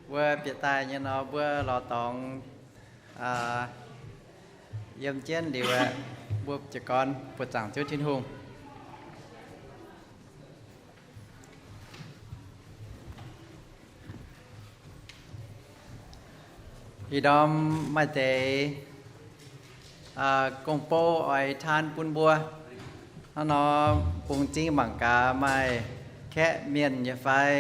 Mbuo bieqc daaih nyei nor, mbuo lorz dorngx yiem jienv liuz, mbuo jiez gorn buoqc zaangc Ziouv Tin-Hungh. Ih ndorm maaih deix gong-bou oix taan bun mbuo. Hnangv nor, bungx zingh mangc gaax maaih kaeqv mienh nyei fai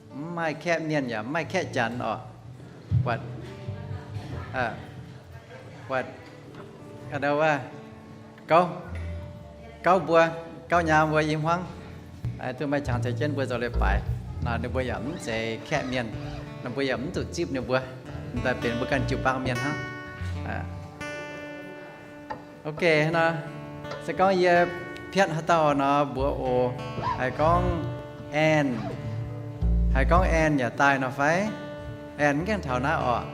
mv maaih kaeqv mienh yaac mv maaih kaeqv janx orqc. Buatc, buatc, gauv, gauv mbuo, gauv nyaam mbuo i hmuangv, duqv maaih jangx caux jienv mbuo zoux leiz-baaix. Ninh mbuo yaac mv zeiz kaeqv mienh, ninh mbuo yaac mv zuqc zipv ninh mbuo, daaih benx mbuo ganh jiu-baang mienh hnangv. Ok, nor se gorngv yie piatv haaix dauh nor mbuox oc. Haiz gorngv Ann, haiz gorngv Ann yaac daaih nor fai? Ann mv gaengh taux naaiv orqc?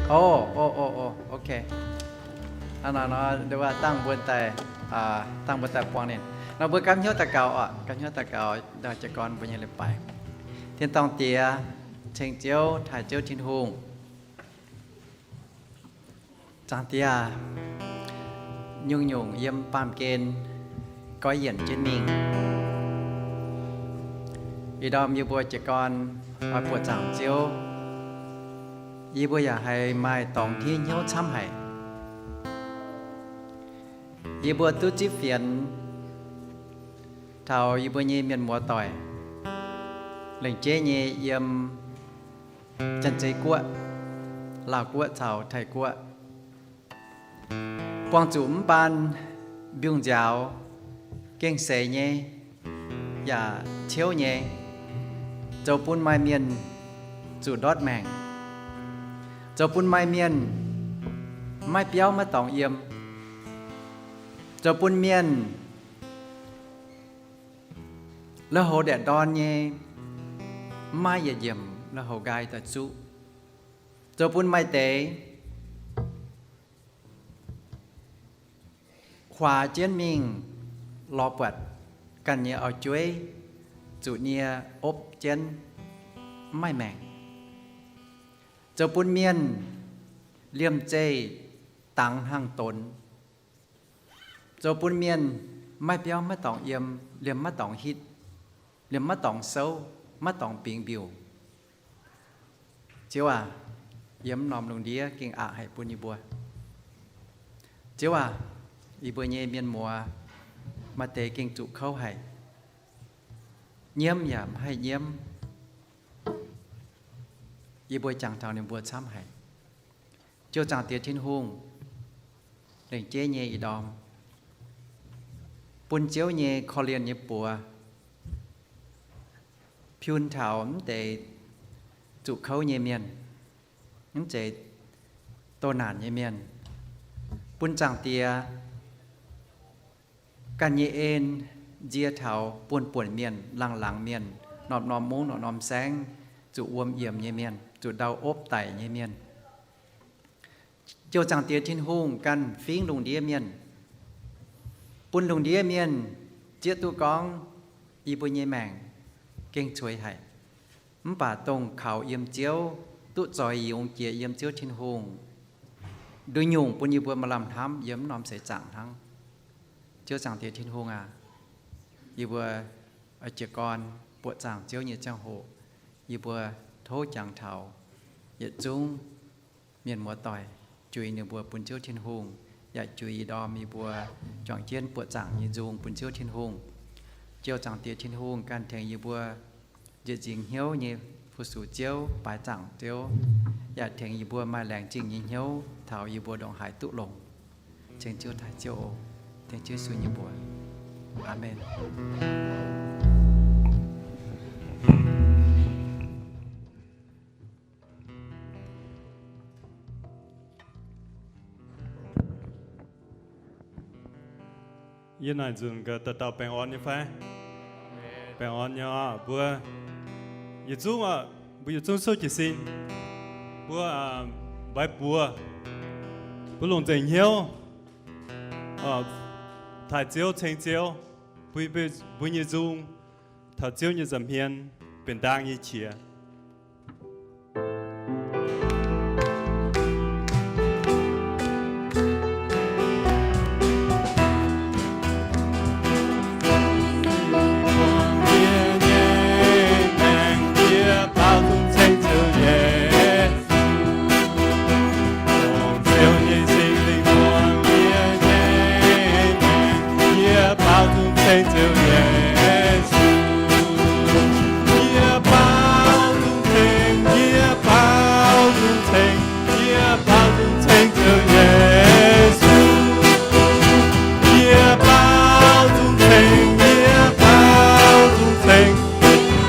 O, o, o, ok. Hnangv nor, dangh mbuo daaih, dangh mbuo daaih buangh ninh. Nor mbuo gapv hnyouv daux gaux orqc, gapv hnyouv daux gaux, jiez gorn mbuo nyei leiz-baaix. Tin-dorngh Diex, ceng Ziouv, taaih Ziouv Tin-Hungh. Zaangc Diex aac, nyungc-nyungc yiem baamh gen goiv yienc jienv mingh. Ih ndorm yie mbuo jiez gorn oix buoqc zaangc Ziouv, yie mbuo yaac haiz maaih dorngx hniev hnyouv camv haic. Yie mbuo duqv zipv fienx taux yie mbuo nyei mienh muoz doic, lengc jeiv nyei yiem Janx-Zei Guoqv, Laauh Guoqv caux Taiv Guoqv, buangh zuqc mv baan mbiungc-nziaaux gengh seix nyei yaac ciouv nyei, zoux bun maaih mienh zuqc ndortv maengc, zoux bun maaih mienh maiv biauv maiv dorngx yiem, zoux bun mienh lui-houx ndaeqc ndorn nyei, mv maaih yietc nyiemc lui-houx nqaai daaih zuqv, zoux bun maaih deix huaax jienv mingh lorz buatc ganh nyei auv-jueiv zuqc nie opv jienv mv maaih maengc, zoux bun mienh liemh zeih dangx hnaangx-donx, zoux bun mienh maiv biauv maiv dorngx yiem, liemh maiv dorngx hitv, liemh maiv dorngx souv, maiv dorngx bingx mbiungc. Ziouv aac, yiem norm lungh ndiev gengh aqc haic bun yie mbuo. Ziouv aac, yie mbuo nyei mienh muoz maaih deix gengh zuqc kouv haic, nyiemv yaac mv haih nyiemv. Yie mbuo jangx taux ninh mbuo camv haic. Ziouv Zaangc Diex Tin-Hungh, lengc jeiv nyei ih ndorm, bun Ziouv nyei korv-lienh nyei buoz piun taux mv deix zuqc kouv nyei mienh, mv deix doh naanc nyei mienh, bun Zaangc Diex ganh nyei en nzie taux buonv-buonc mienh, laangz-laangz mienh, norm-norm mungv norm-norm saengv, zuqc wuom yiemx nyei mienh, zuqc ndau opv daic nyei mienh. Ziouv Zaangc Diex Tin-Hungh ganh fingx lungh ndiev mienh, bun lungh ndiev mienh zieqv duqv gorngv yie mbuo nyei maengc gengh cueix haic. Mv baac dongh kaux yiem Ziouv, duqv zoix yungz jiex yiem Ziouv Tin-Hungh, nduqc nyungc bun yie mbuo maaih lamh hnamv yiem mv norm seix zaangc hnangv. Ziouv Zaangc Diex Tin-Hungh aac, yie mbuo jiez gorn buoqc zaangc Ziouv nyei ziangh hoc, yie mbuo tov jangx taux yietc zungv mienh muoz-doic, juix ninh mbuo bun Ziouv Tin-Hungh, yaac juix ih ndorm yie mbuo juangc jienv buoqc zaangc nyei nzung bun Ziouv Tin-Hungh. Ziouv Zaangc Diex Tin-Hungh ganh tengx yie mbuo nzieqc nzingx hnyouv nyei fu-sux Ziouv, baaix zaangc Ziouv, yaac tengx yie mbuo maaih laengz zingh nyei hnyouv taux yie mbuo ndongc haaix duqv longx. Ceng Ziouv taaih Ziouv oc. Tengx Ziouv Yesu nyei mbuox. Aamen. Yie naaic nzunc gaax dauh dauh baengh orn nyei fai? Baengh orn nyei oc. Mbuo yietc zungv oc, mbuo yietc zungv souv jiez sin. Mbuo mbaix buoz, mbuo longc nzengc hnyouv taaih Ziouv, ceng Ziouv, bun mbuo nyei nzung taux Ziouv nyei nza'hmien, benx ndaang nyei qiex.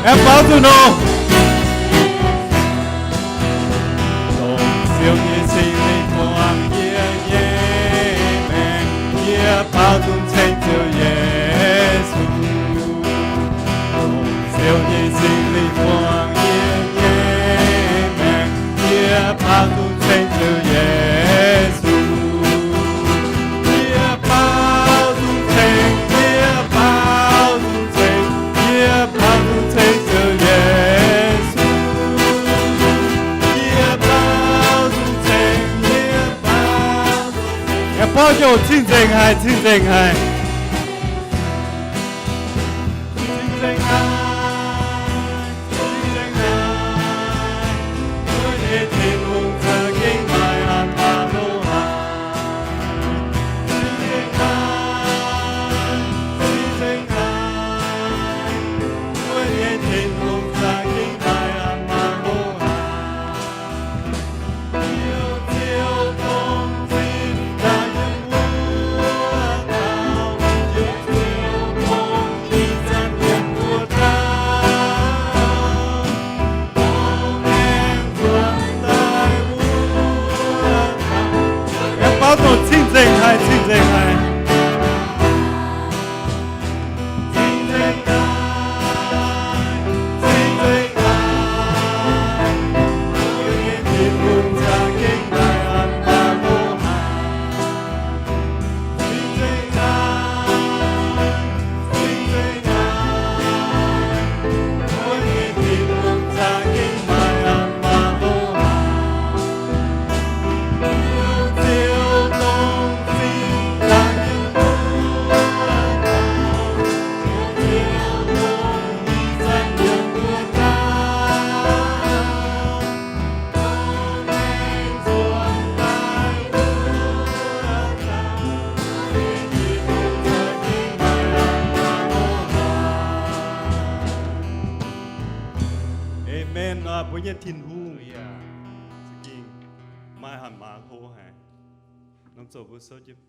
Aengx baaux nzunc nor. Dongh Ziouv nyei Singx Lingh muangx yie nyei maengc, yie baaux nzung ceng Ziouv Yesu. Dongh Ziouv nyei Singx Lingh muangx yie nyei maengc, yie baaux nzung ceng Ziouv Yesu. Yie baaux nzung ceng, yie baaux nzung ceng, yie baaux nzung ceng Ziouv Yesu. Yie baaux nzung ceng, yie baaux nzung ceng. Yie baaux nzung ceng. Cing-nzengc haic, cing-nzengc haic. Cing-nzengc haic, cing-nzengc haic. Wuov nyei Tin-Hungh za'gengh maaih hatc maaz-hlo haic. Cing-nzengc haic, cing-nzengc haic. Wuov nyei Tin-Hungh za'gengh maaih hatc maaz-hlo haic. Aengx baaux nzung cing-nzengc haic, cing-nzengc haic. Aamen. Mbuo nyei Tin-Hungh yaac za'gengh maaih hatc maaz-hlo haic. Norm zoux mbuo souv jienv.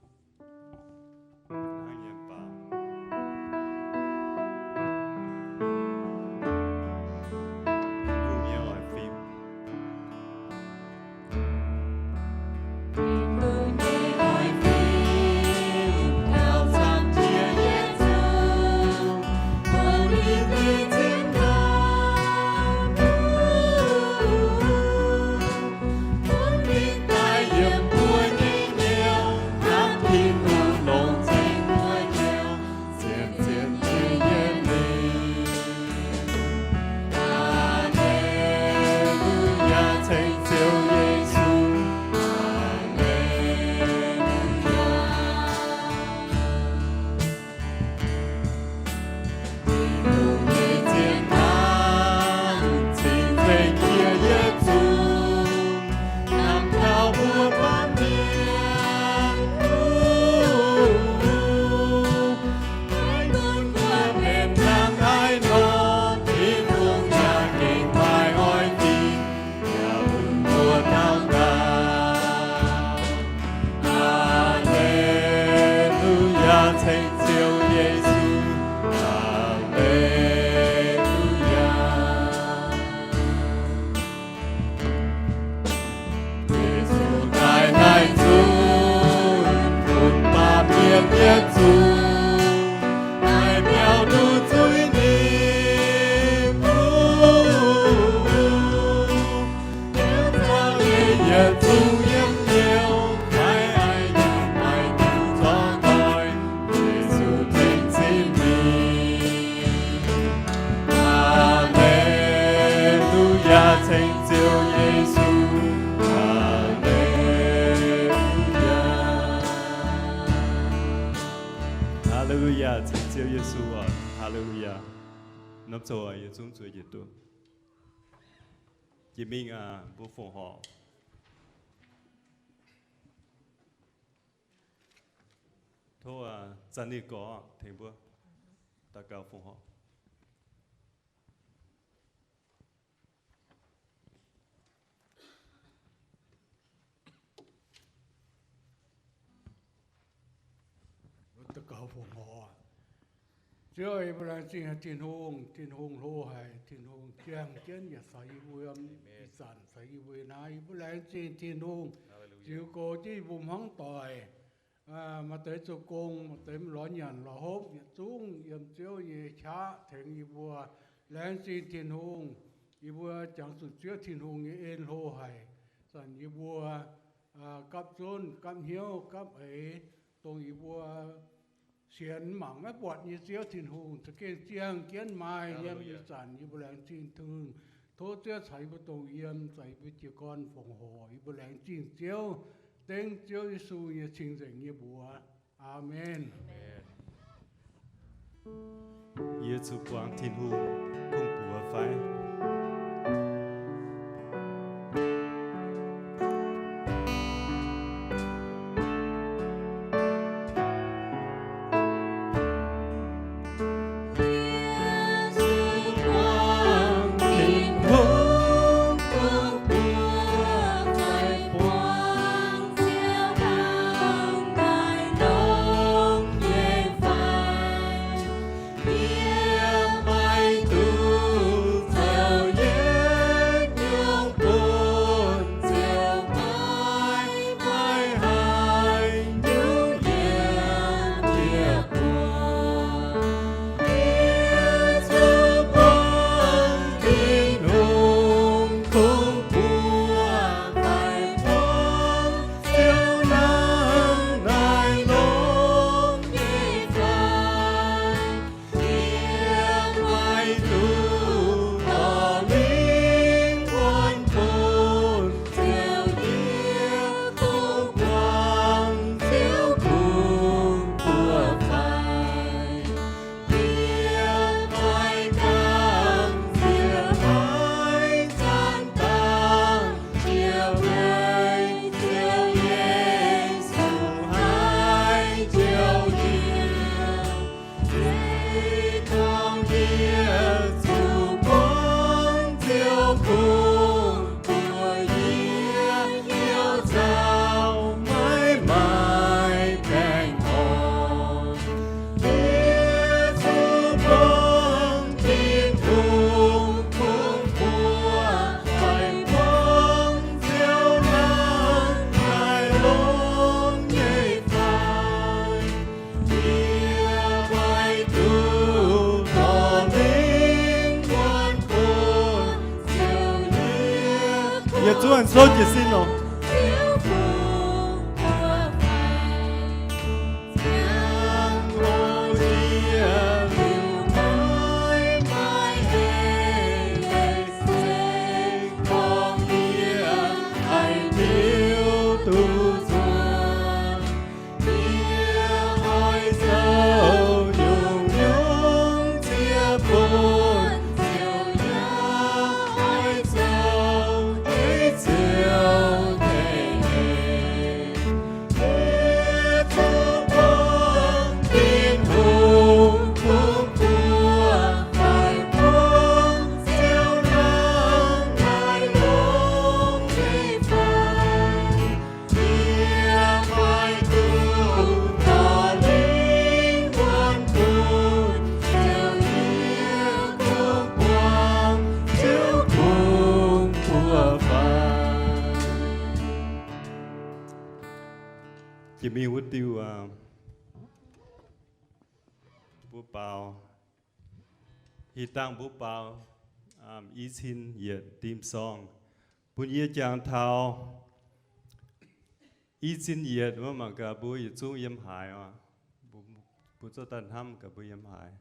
Ceng Ziouv Yesu. Aa, haleluyaa. Ceng Ziouv Yesu oc. Haleluyaa. Norm zoqc yietc zungv zueiz njiec duqv. Jiex mingh aac, mbuo fongc horc. Tov zanc ninh gorx tengx mbuo daux gaux fongc horc. Daux gaux fongc horc. Ziouv, yie mbuo laengz zingh Tin-Hungh. Tin-Hungh hlo haic. Tin-Hungh ziangh jienv yaac caux yie mbuo yiem ih zanc, caux yie mbuo naaiv. Yie mbuo laengz zingh Tin-Hungh ziux gox jienv yie mbuo hmuangv doic. Maaih deix zoux gong, maaih deix lorz nyanc lorz hopv, yietc zungv yiem Ziouv nyei qaqv tengx yie mbuo. Laengz zingh Tin-Hungh. Yie mbuo jangx zuqc Ziouv Tin-Hungh nyei en hlo haic. Zanc yie mbuo gapv zunv, gapv hnyouv, gapv eix, dongh yie mbuo sienx mangc maiv buatc nyei Ziouv Tin-Hungh za'gengh ziangh jienv maaih yiem ih zanc. Yie mbuo laengz zingh Tin-Hungh. Tov Ziouv caux yie mbuo dongh yiem, caux yie mbuo jiez gorn fongc horc. Yie mbuo laengz zingh Ziouv, dengv Ziouv Yesu nyei cing-nzengc nyei mbuox. Aamen. Yie zuqc buangh Tin-Hungh kungx-buoz fai? Yietc zungv souv jiez sin oc. Jiex mingh wuov diuh, mbuo baaux, hih dangh mbuo baaux i cin yietc dim sorng, bun yie jangx taux i cin yietc wuov mangc gaax mbuo yietc zungv yiem haaix oc. Mbuo zorqv daaih hnamv gaax mbuo yiem haaix.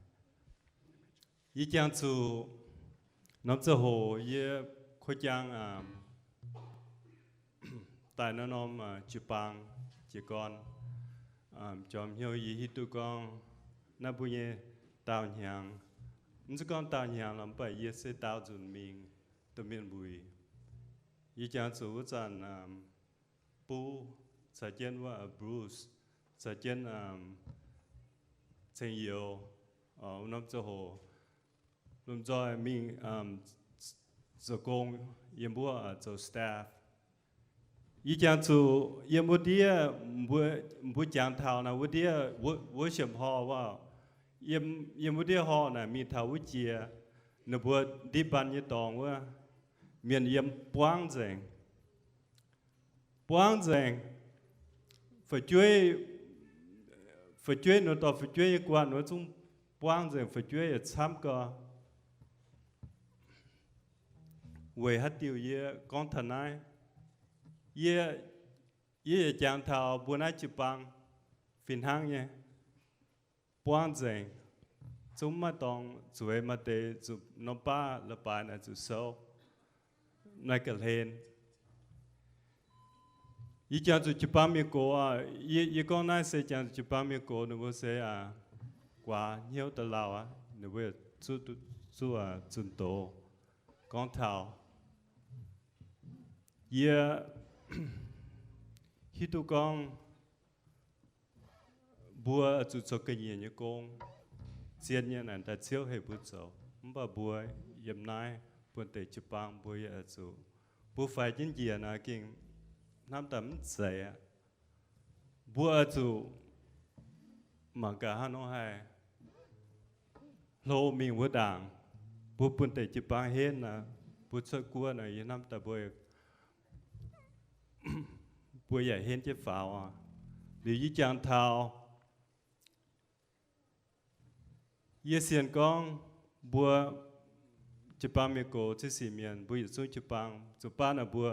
Yie jangx zuqc norm ziangh hoc yie Koiv jangv daaih naaiv norm jiu-baang jiez gorn jorm hnyouv, yie hiuv duqv gorngv naaiv mbuo nyei daauh hnyangx, mv zeiz gorngv daauh hnyangx lorqc, mv baac yie se daauh nzunc mingh domh mienh mbuic. Yie jangx zuqc wuov zanc buv caux jienv wuov Bruce caux jienv ceng youz norm ziangh hoc lomh nzoih mingh zoux gong, yiem wuov zoux staff. Yie jangx zuqc yiem wuov ndiev, mbuo jangx taux naaiv wuov ndiev worship hall wuov, yiem wuov ndiev hall naaic mingh taux wuov jiex, ninh mbuo ndipv mbaan nyei dorngx wuov, mienh yiem buangv nzengc. Buangv nzengc. Fu'jueiv, fu'jueiv, ninh dorh fu'jueiv nyei guanh wuov zungv buangv nzengc, fu'jueiv yaac camv gau. Weic haaix diuc yie gorngv taux naaiv? Yie, yie yaac jangx taux mbuo naaiv jiu-baang fih hnangv nyei. Buangv nzengc, zungv maiv maaih dorngx zueiz, maaih deix zuqc norm baav leiz-baaix naaic zuqc souv, naaiv ga'hlen. Yie jangx zuqc jiu-baang mienh gox, yie gorngv naaiv se jangx zuqc jiu-baang mienh gox, ninh mbuo se guaax hnyouv da'lauh aqv, ninh mbuo zuqc zunh doz gorngv taux. Yie hiuv duqv gorngv mbuo zuqc zoux ga'nyiec nyei gong, zien nyei naaic daaih Ziouv heuc mbuo zoux. Mv baac mbuo yiem naaiv buonv-deic jiu-baang mbuo yaac zuqc, mbuo faix jienv njiec naaic gengh hnamv daaih mv zeiz aqv. Mbuo zuqc mangc gaax hnangv nor haih hlo mingh wuov ndaangc. Mbuo buonv-deic jiu-baang henv naaic, mbuo cuotv guoqv naaic, yie hnamv daaih mbuo, mbuo yaac henv jienv faaux aqv. Liuz yie jangx taux, yie sienx gorngv mbuo jiu-baang mienh gox, ziex sic mienh, mbuo yietc zungv jiu-baang, zuqc baav naaic mbuo,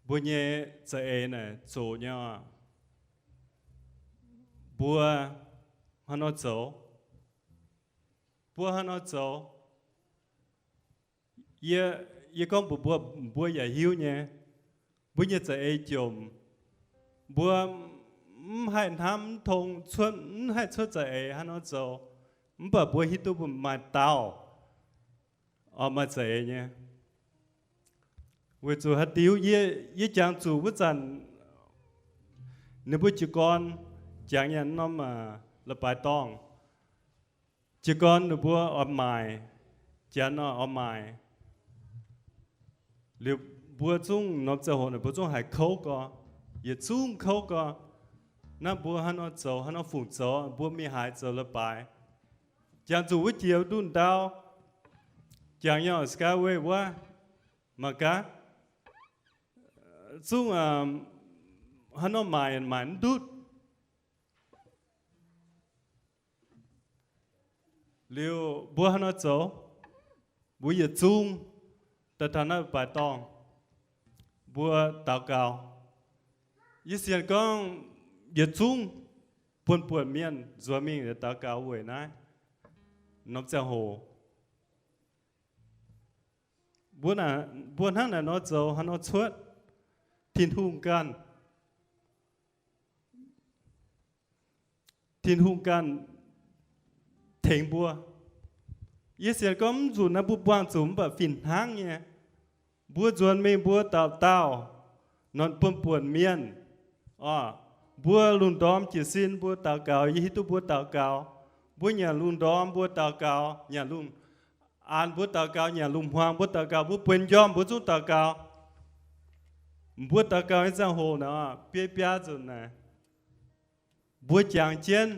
mbuo nyei za'eix naaic zoqc nyei aqv. Mbuo hnangv nor zoux, mbuo hnangv nor zoux. Yie, yie gorngv mbuox mbuo, mbuo yaac hiuv nyei, mbuo nyei za'eix jomc. Mbuo mv haih hnamv, mv tong cuotv, mv haih cuotv za'eix hnangv nor zoux. Mv baac mbuo hiuv duqv mbuo maaih dauh oix maaih za'eix nyei. Weic zuqc haaix diuc? Yie, yie jangx zuqc wuov zanc ninh mbuo jiez gorn jangx yaac norm leiz-baaix dorngh. Jiez gorn ninh mbuo oix maaic, janx oix maaic. Liuz mbuo zungv norm ziangh hoc ninh mbuo zungv haiz kouv gau, yietc zungv kouv gau. Naaiv mbuo hnangv nor zoux, hnangv nor fungc zoux, mbuo mingh haaix zoux leiz-baaix. Jangx zuqc wuov jiex ndunh ndau, jangx yaac Skyway wuov, mangc gaax, zungv hnangv nor maaic, maaic mv ndutv. Liuz mbuo hnangv nor zoux, mbuo yietc zungv daaih taux naaiv leiz-baaix dorngh, mbuo daux gaux. Yie sienx gorngv yietc zungv buonv-buonc mienh nzuonx mingh daux gaux weic naaiv norm ziangh hoc. Mbuo hnangv naaic nor zoux hnangv nor cuotv, Tin-Hungh ganh, Tin-Hungh ganh tengx mbuo. Yie sienx gorngv mv nzunc naaiv mbuo buangh zuqc mv baac fih hnangv nyei. Mbuo nzuonx mingh mbuo dauh dauh, norm buonv-buonc mienh, mbuo lungh ndorm jiez sin mbuo daux gaux, yie hiuv duqv mbuo daux gaux. Mbuo nyanc lungh ndorm mbuo daux gaux, nyanc lungh aanx mbuo daux gaux, nyanc lungh hmuangx mbuo daux gaux, mbuo bueix njormh mbuo zungv daux gaux. Mbuo daux gaux nyei ziangh hoc naaic, biei biaa nzunc naaic, mbuo jangx jienv,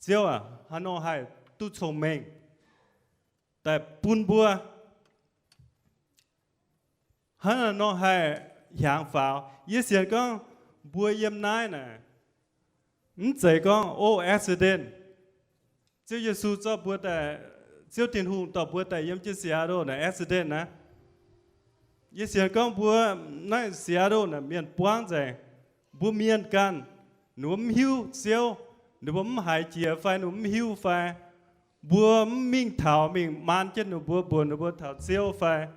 Ziouv aac, haaix nor haih duqv cong-mengh daaih bun mbuo? Hnangv naaiv nor haih hiaangx faaux. Yie sienx gorngv mbuo yiem naaiv naaic, mv zeiz gorngv o accident. Ziouv Yesu zorqv mbuo daaih, Ziouv Tin-Hungh dorh mbuo daaih yiem jienv Seattle naaic accident naaiv. Yie sienx gorngv mbuo naaiv Seattle naaic mienh buangv nzengc. Mbuo mienh ganh, ninh mbuo mv hiuv Ziouv, ninh mbuo mv haiz jiex fai ninh mbuo mv hiuv fai, mbuo mv mingh taux mingh maan jienv ninh mbuo, mbuox ninh mbuo taux Ziouv fai,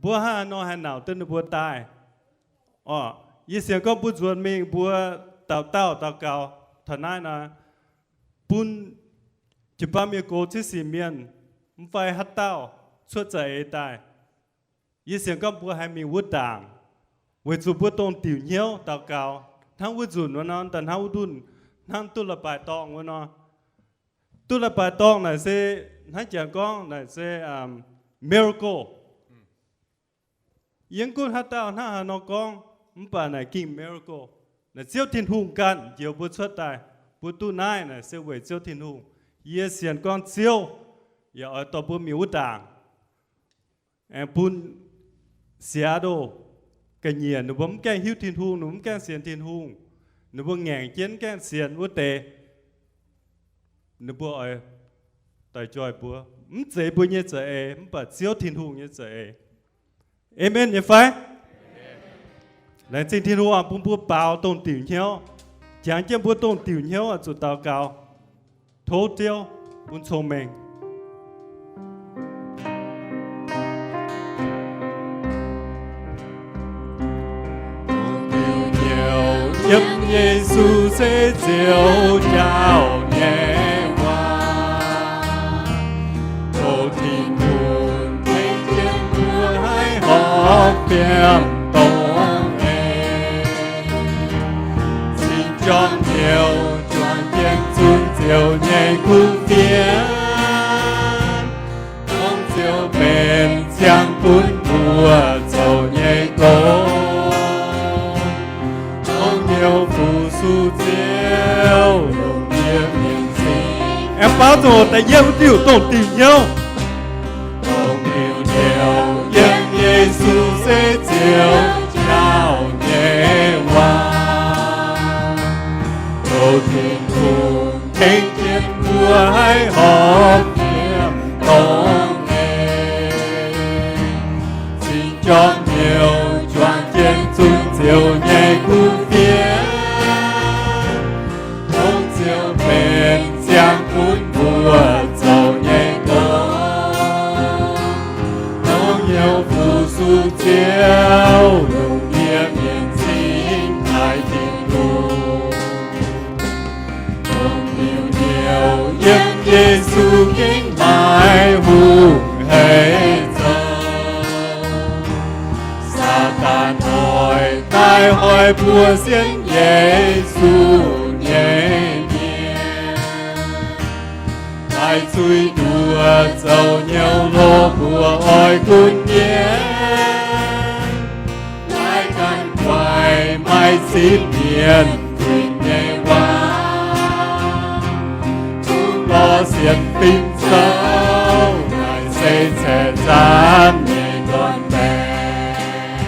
Mbuo hnangv haaix nor haih nauc duqv ninh mbuo daaih? Orqc, yie sienx gorngv mbuo nzuonx mingh mbuo dauh dauh daux gaux taux naaiv nor, bun jiu-baang mienh gox ciev sic mienh, mv fai haaix dauh cuotv za'eix daaih, yie sienx gorngv mbuo haih mingh wuov ndaangc, weic zuqc mbuo dongh diuc hnyouv daux gaux, hnangv wuov nzunc wuov nor, daaih hnangv wuov ndunh, hnangv duqv la'baaix dorngh wuov nor. Duqv la'baaix dorngh naaic se, hnangv janx gorngv naaic se miracle. Yie mv gunv haaix dauh hnangv haaix nor gorngv, mv baac naaic gengh miracle. Naaic Ziouv Tin-Hungh ganh njoux mbuo cuotv daaih, mbuo duqv naaiv naaic se weic Ziouv Tin-Hungh. Yie sienx gorngv Ziouv yaac oix dorh mbuo mingh wuov ndaangc. Aengx bun Seattle ga'nyiec ninh mbuo mv gaengh hiuv Tin-Hungh, ninh mbuo mv gaengh sienx Tin-Hungh, ninh mbuo ngaengc jienv mv gaengh sienx wuov deix, ninh mbuo oix daaih njoih mbuo. Mv zeiz mbuo nyei za'eix, mv baac Ziouv Tin-Hungh nyei za'eix. Aamen nyei fai? Laengz zingh Tin-Hungh bun mbuo baaux dongh diuc hnyouv. Jangx jienv mbuo dongh diuc hnyouv zuqc daux gaux, tov Ziouv bun cong-mengh. Diuc hnyouv yiem Yesu se Ziouv njaaux nyei waac. Tov Tin-Hungh tengx jienv mbuo haih horpc fiem dongh eix. Cing-jorm hnyouv juangc jienv zunc Ziouv nyei kuv fienx. Dongh Ziouv benx ziangh bun mbuo zoux nyei gong. Dongh hnyouv fu-sux Ziouv longc yie mienh cing. Aengx baaux zuqc da'yietv diuc, dongh diuc hnyouv. Dongh diuc hnyouv yiem Yesu se Ziouv njaaux nyei waac. Tov Tin-Hungh tengx jienv mbuo haih horpc fiem dongh eix. Cing-jorm hnyouv juangc jienv zunc Ziouv nyei kuv fienx. Dongh Ziouv benx ziangh bun mbuo zoux nyei gong. Dongh hnyouv fu-sux Ziouv longc yie mienh cingx taaih Tin-Hungh. Dongh diuc hnyouv yiem Yesu gengh maaih hungh heic zoux. Saadaan oix daaih hoic mbuo sienx Yesu nyei mienh. Daaih zuiz nduoh zoux hnyouv lorh mbuo oix gunv mienh. Daaih ganh guaix maaih zipv mienh kuinx nyei waac. Zungv lorz sienx fim zoux naaic se caeqv nzaanv nyei dorn-baengx.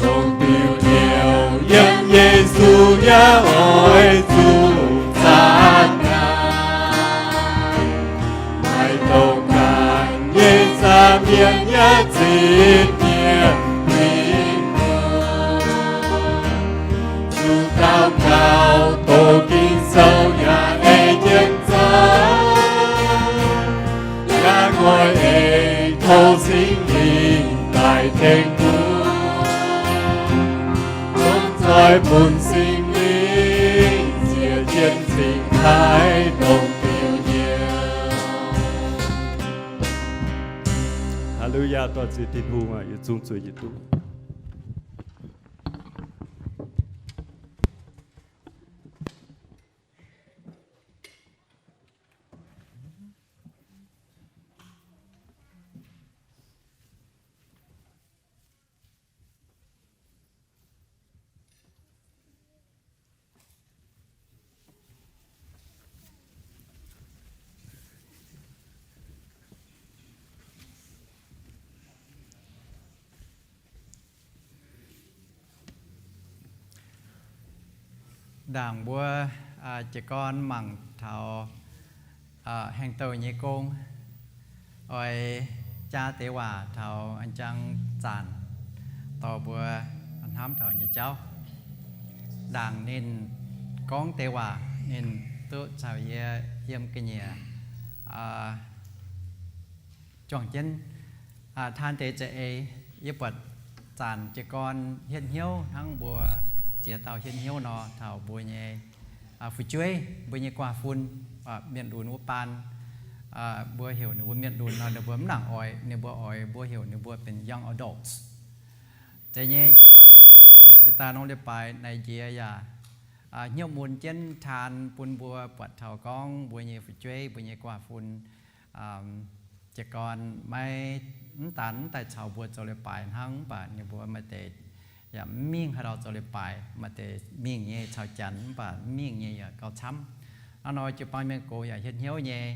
Dongh diuc hnyouv yiem Yesu yaac oix zuqc zaah nyaanh. Maaih douc ganh nyei zaah mienh yaac zipv mienh kuinx. Zuqc daux gaux doqc Ging-Sou yaac ei jienv zoux. Yaac nqoi eix tov Singx Lingh daaih tengx mbuo. Zungv zoih bun Singx Lingh ziec jienv cingx taaih dongh diuc hnyouv. Haa^lu^yaa, dor-ziec Tin-Hungh aac, yietc zungv zueiz yietc duqv. Ndaangc mbuo jiez gorn mangc taux heng douh nyei gong, oix jaa deix waac taux an jang zanc dorh mbuo hnamv taux nyei jauv. Ndaangc ninh gorngv deix waac, ninh duqv caux yie yiem ga'nyiec juangc jienv Taan deix za'eix, yie buatc zanc jiez gorn hietv hnyouv hnangv mbuo ziex dauh hietv hnyouv nor, taux mbuo nyei fu'jueiv, mbuo nyei guaax-fun, mienh lunx wuov baan. Mbuo heuc ninh mbuo mienh lunx nor, ninh mbuo mv nangc oix, ninh mbuo oix mbuo heuc ninh mbuo benx young adults. Zeiz nyei, jiu-baang mienh gox jiex daaih norm leiz-baaix naaic njiec yaac hnyouv mun jienv taan bun mbuo buatc taux gorngv mbuo nyei fu'jueiv, mbuo nyei guaax-fun jiez gorn maiv, mv daan mv daaih caux mbuo zoux leiz-baaix hnangv, mv baac ninh mbuo maaih deix yaac mv mingh haaix dauh zoux leiz-baaix, maaih deix mingh nyei caux Janx, mv baac mv mingh nyei yaac gauh camv. Hnangv nor jiu-baang mienh gox yaac hietv hnyouv nyei.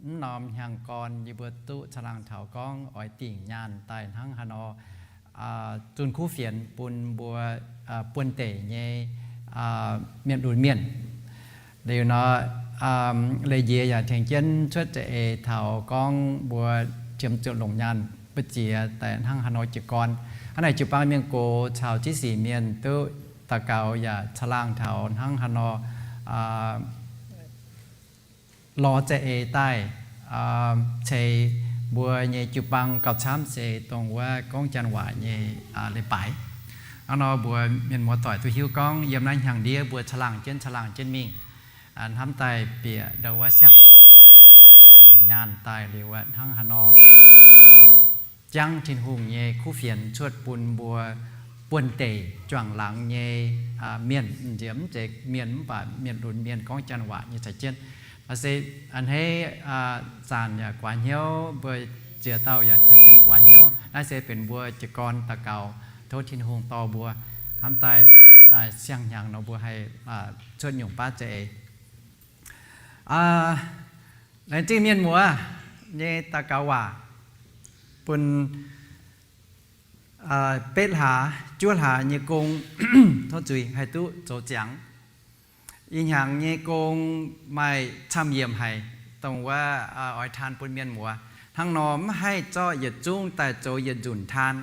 Mv norm hnyangx gorn yie mbuo duqv caangh laangh taux gorngv oix dingc nyaanh daaih hnangv haaix nor zunh kuv fienx bun mbuo buonv-deic nyei mienh lunx mienh. Liuz nor, leiz-njiec yaac tengx jienv cuotv za'eix taux gorngv mbuo qiemx zuqc longc nyaanh mbu'ziex daaih hnangv haaix nor jiez gorn. Hnangv naaic jiu-baang mienh gox caux jiv sic mienh duqv daux gaux yaac caangh laangh taux hnangv haaix nor lorz za'eix daaih ceix mbuo nyei jiu-baang gauh camv se dongh wuov gorngv Janx waac nyei leiz-baaix. Hnangv nor mbuo mienh muoz-doic duqv hiuv gorngv yiem naaiv hnyangx-ndiev mbuo caangh laangh jienv caangh laangh jienv mingh, hnamv daaih bieqc ndau wuov siang-nyaanh daaih liuz hnangv haaix nor jangv Tin-Hungh nyei kuv fienx cuotv bun mbuo buonv-deic juangc laangz nyei mienh, nziex mv zeiz mienh mv baac mienh lunx mienh gorngv Janx waac nyei caux jienv. Maaih se a'hneiv zanc yaac guaax hnyouv, mbuo ziex dauh yaac caux jienv guaax hnyouv. Naaiv se benx mbuo jiez gorn daux gaux tov Tin-Hungh dorh mbuo hnamv daaih siang-hnyangx nor mbuo haih cuotv nyungc baav za'eix. Laengz zingh mienh muoz nyei daux gaux waac bun betv hlaax juov hlaax nyei gong tov zuiz haih duqv zoux ziangx. Ih hnyangx nyei gong maaih camv-yiemc haic, dongh wuov oix taan bun mienh muoz. Hnangv nor mv haih zorqv yietc zungv daaih zoux yietc nzunc taan.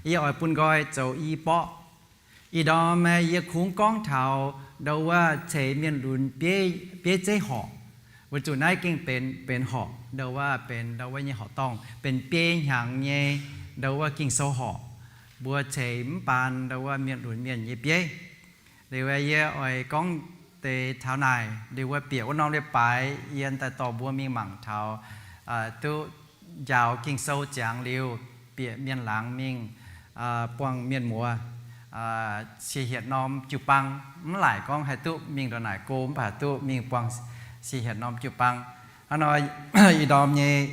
Yie oix bun nqoi zoux i borqv. Ih ndorm yie kungx gorngv taux ndau wuov ceix mienh lunx bieiv zeiv horqc. Weic zuqc naaiv gengh benx, benx horqc, ndau wuov benx ndau wuov nyei horqc dorngh, benx biei hnyangx nyei ndau wuov Ging-Sou horqc. Mbuo ceix mv baan ndau wuov mienh lunx mienh nyei bieiv. Liuz yie oix gorngv deix taux naaic, liuz wuov bieqc wuov norm leiz-baaix yie daaih dorh mbuo mingh mangc taux duqv njaaux Ging-Sou ziangx liuz, bieqc mienh laangz mingh buangh mienh muoz cie hietc norm jiu-baang. Mv laaic gorngv haih duqv mingh ndongc naaic go, mv baac haih duqv mingh buangh cie hietc norm jiu-baang. Hnangv nor, ih ndorm nyei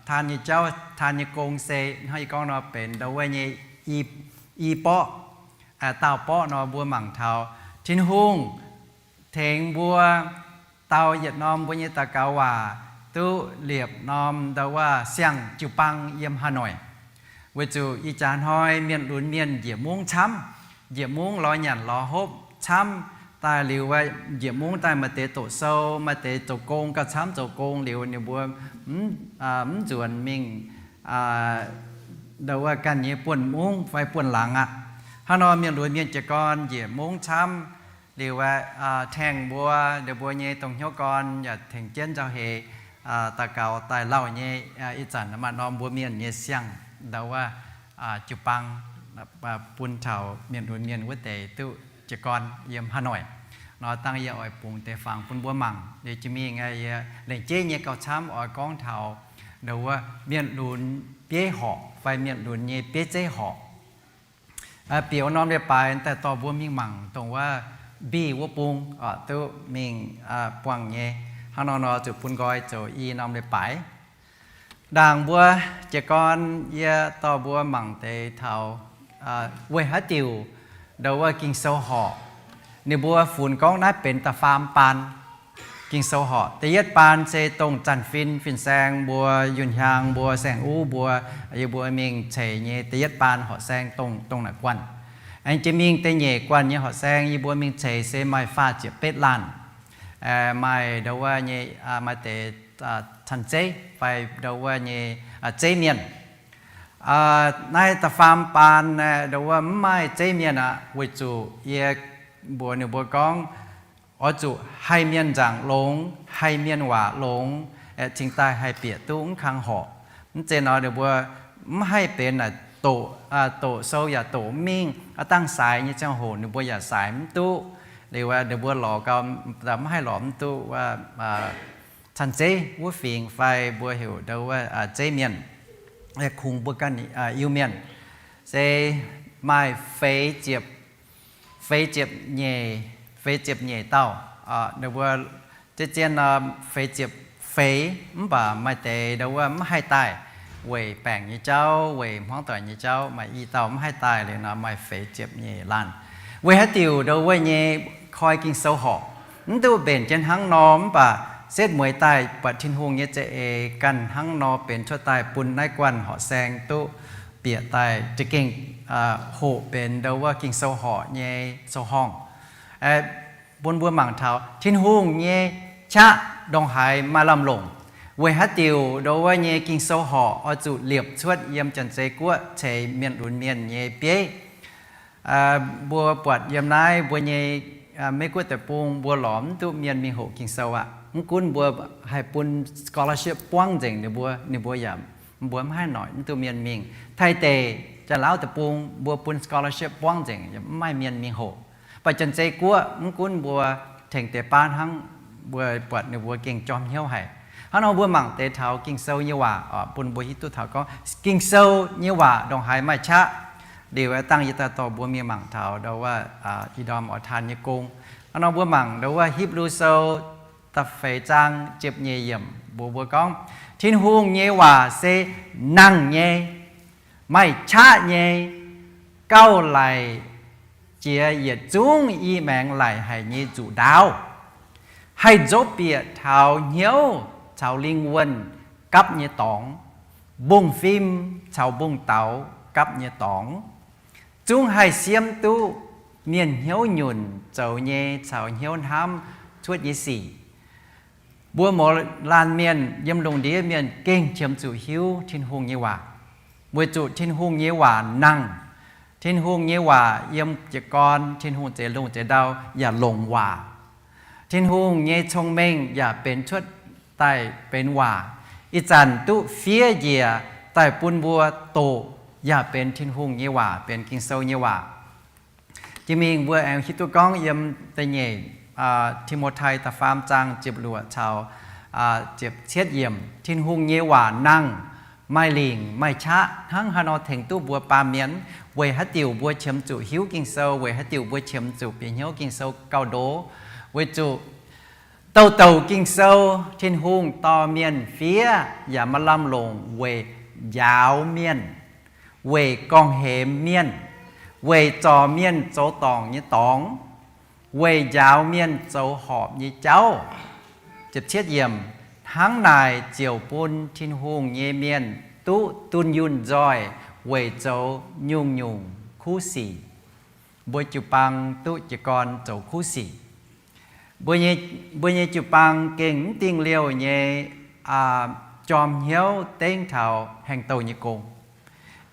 taan nyei jauv, taan nyei gong se hnangv yie gorngv nor benx ndau wuov nyei i, i borqv, daauh borqv nor mbuo mangc taux Tin-Hungh tengx mbuo dau yietc norm mbuo nyei daux gaux waac duqv liepc norm ndau wuov siang-jiu-baang yiem Hà Nội. Weic zuqc ih jaax hnoi mienh lunx mienh njiec mungv camv, njiec mungv lorz nyanc lorz hopv camv. Daaih liuz njiec mungv daaih maaih deix doqc sou, maaih deix zoux gong, gauh camv zoux gong liuz ninh mbuo mv nzuonx mingh ndau wuov ganh nyei buonv mungv fai buonv laangz aqv. Hnangv nor mienh lunx mienh jiez gorn njiec mungv camv liuz, tengx mbuo, ninh mbuo nyei dongh hnyouv gorn yaac tengx jienv nzauh heix daux gaux daaih lauh nyei. Ih zanc maaih norm mbuo mienh nyei siang ndau wuov jiu-baang bun taux mienh lunx mienh wuov deix duqv jiez gorn yiem Hà Nội. Nor dangh yie oix bungx deix fangx bun mbuo mangc. Liuz jiex mingh yie lengc jeiv nyei gauh camv oix gorngv taux ndau wuov mienh lunx bieiv horqc fai mienh lunx nyei bieiv zeiv horqc. Bieqc norm leiz-baaix daaih dorh mbuo mingh mangc dongh wuov B wuov bung duqv mingh buangh nyei. Hnangv nor nor zuqc bun nqoi zoux i norm leiz-baaix. Ndaangc mbuo jiez gorn yie dorh mbuo mangc deix taux weic haaix diuc ndau wuov Ging-Sou horqc. Ninh mbuo funx gorngv naaiv benx da'faam baan Ging-Sou horqc. Da'yietv baan se dongh zanc fin fin-saeng mbuo, yunh hiaang mbuo, saeng-uv mbuo, yie mbuo mingh ceix nyei da'yietv baan horqc saeng dongh, dongh naaic guanh. Aengx jiex mingh da'nyeic guanh nyei horqc saeng yie mbuo mingh ceix se maaih faah ziepc betv laanh. Maaih ndau wuov nyei, maaih deix canh zeiv fai ndau wuov nyei zeiv mienh. Naaiv da'faam baan ndau wuov mv maaih zeiv mienh aqv, weic zuqc yie mbuox ninh mbuo gorngv, oix zuqc haih mienh nzaangc longx, haih mienh waac longx, cingx daaih haih bieqc duqv mv kang horqc. Mv zeiz nor ninh mbuo mv haih benx naaic doqc, doqc sou yaac doqc mv mingh, aav dangh saaix nyei ziangh hoc ninh mbuo yaac saaix mv duqv. Liuz ninh mbuo lorz gau, mv haih lorz mv duqv wuov caan-zeiv wuov fingx fai mbuo heuc ndo wuov zeiv mienh, kungx mbuo ganh Iu-Mienh, se maaih feix ziepc, feix ziepc nyeic, feix ziepc nyeic dauh. Ninh mbuo zien-zien nor feix ziepc feix, mv baac maaih deix ndo wuov mv haih daaih, weic baengc nyei jauv, weic hmuangv doic nyei jauv, maaih i dauh mv haih daaih liuz nor maaih feix ziepc nyeic laanh. Weic haaix diuc ndo wuov nyei koi Ging-Sou horc, mv duqv mbenc jienv hnangv nor, mv baac setv mueiz daaih buatc Tin-Hungh nyei za'eix ganh hnangv nor benx cuotv daaih bun naaiv guanh horqc saeng duqv bieqc daaih za'gengh hoqc benx ndo wuov Ging-Sou horc nyei sou-horngh. Bun mbuo mangc taux Tin-Hungh nyei qaqv ndongc haaix maaih lamh longc. Weic haaix diuc ndo wuov nyei Ging-Sou horc oix zuqc liepc cuotv yiem Janx-Zei Guoqv ceix mienh lunx mienh nyei bieiv? Mbuo buatc yiem naaiv mbuo nyei Meiv Guoqv deic-bung mbuo lorz mv duqv mienh mingh hoqc Ging-Sou aqv. Mv gunv mbuo haih bun scholarship buangv nzengc ninh mbuo, ninh mbuo yaac, mbuo mv haih noic mv duqv mienh mingh. Taiv deic, Janx-Lauv deic-bung mbuo bun scholarship buangv nzengc, mv maaih mienh mingh hoqc. Mv baac Janx-Zei Guoqv mv gunv mbuo tengx deix baav hnangv, mbuo buatc ninh mbuo gengh jorm hnyouv haic. Hnangv nor mbuo mangc deix taux Ging-Sou nyei waac bun mbuo hiuv duqv taux gorngv Ging-Sou nyei waac ndongc haaix maaih qaqv. Liuz dangh yie daaih dorh mbuo mingh mangc taux ndo wuov ih ndorm oix taan nyei gong. Hnangv nor mbuo mangc ndo wuov Hipv^lu Sou da'feix zaang ziepc nyeic yiemc mbuox mbuo gorngv, Tin-Hungh nyei waac se nangh nyei, maaih qaqv nyei, gauh laic jiex yietc zungv i maengx laic haic nyei nzuqc ndaauv, haih nzopv bieqc taux hnyouv caux lingh wuonh gapv nyei dorngx, mbungv-fim caux mbungv-daux gapv nyei dorngx, zungv haih siemv duqv mienh hnyouv nyunc zoux nyei caux hnyouv hnamv cuotv nyei sic. Mbuo mouz laanh mienh yiem lungh ndiev mienh gengh qiemx zuqc hiuv Tin-Hungh nyei waac, weic zuqc Tin-Hungh nyei waac nangh. Tin-Hungh nyei waac yiem jiez gorn, Tin-Hungh zeix lungh zeix ndau yaac longc waac. Tin-Hungh nyei cong-mengh yaac benx cuotv daaih benx waac. Ih zanc duqv fiev njiec daaih bun mbuo doqc yaac benx Tin-Hungh nyei waac, benx Ging-Sou nyei waac. Jiex mingh mbuo aengx hiuv duqv gorngv yiem da'nyeic Ti^mo^tai da'faam zaang ziepc luoqc caux ziepc cietv yiemc, Tin-Hungh nyei waac nangh, maaih lingc maaih qaqv hnangv haaix nor tengx duqv mbuo baamh mienh. Weic haaix diuc mbuo qiemx zuqc hiuv Ging-Sou? Weic haaix diuc mbuo qiemx zuqc bieqc hnyouv Ging-Sou gauh ndo? Weic zuqc douc douc Ging-Sou Tin-Hungh dorh mienh fiev yaac maaih lamh longc weic njaaux mienh, weic gorngv-hemx mienh, weic zorc mienh zoux dorngc nyei dorngx, weic njaaux mienh zoux horpc nyei jauv. Hnangv naaic ziouc bun Tin-Hungh nyei mienh duqv dunh yunh nzoih weic zoux nyungc-nyungc kuv sic. Mbuo jiu-baang duqv jiez gorn zoux kuv sic. Mbuo nyei jiu-baang gengh mv dingh liouh nyei jorm hnyouv dengv taux hengx douh nyei gong.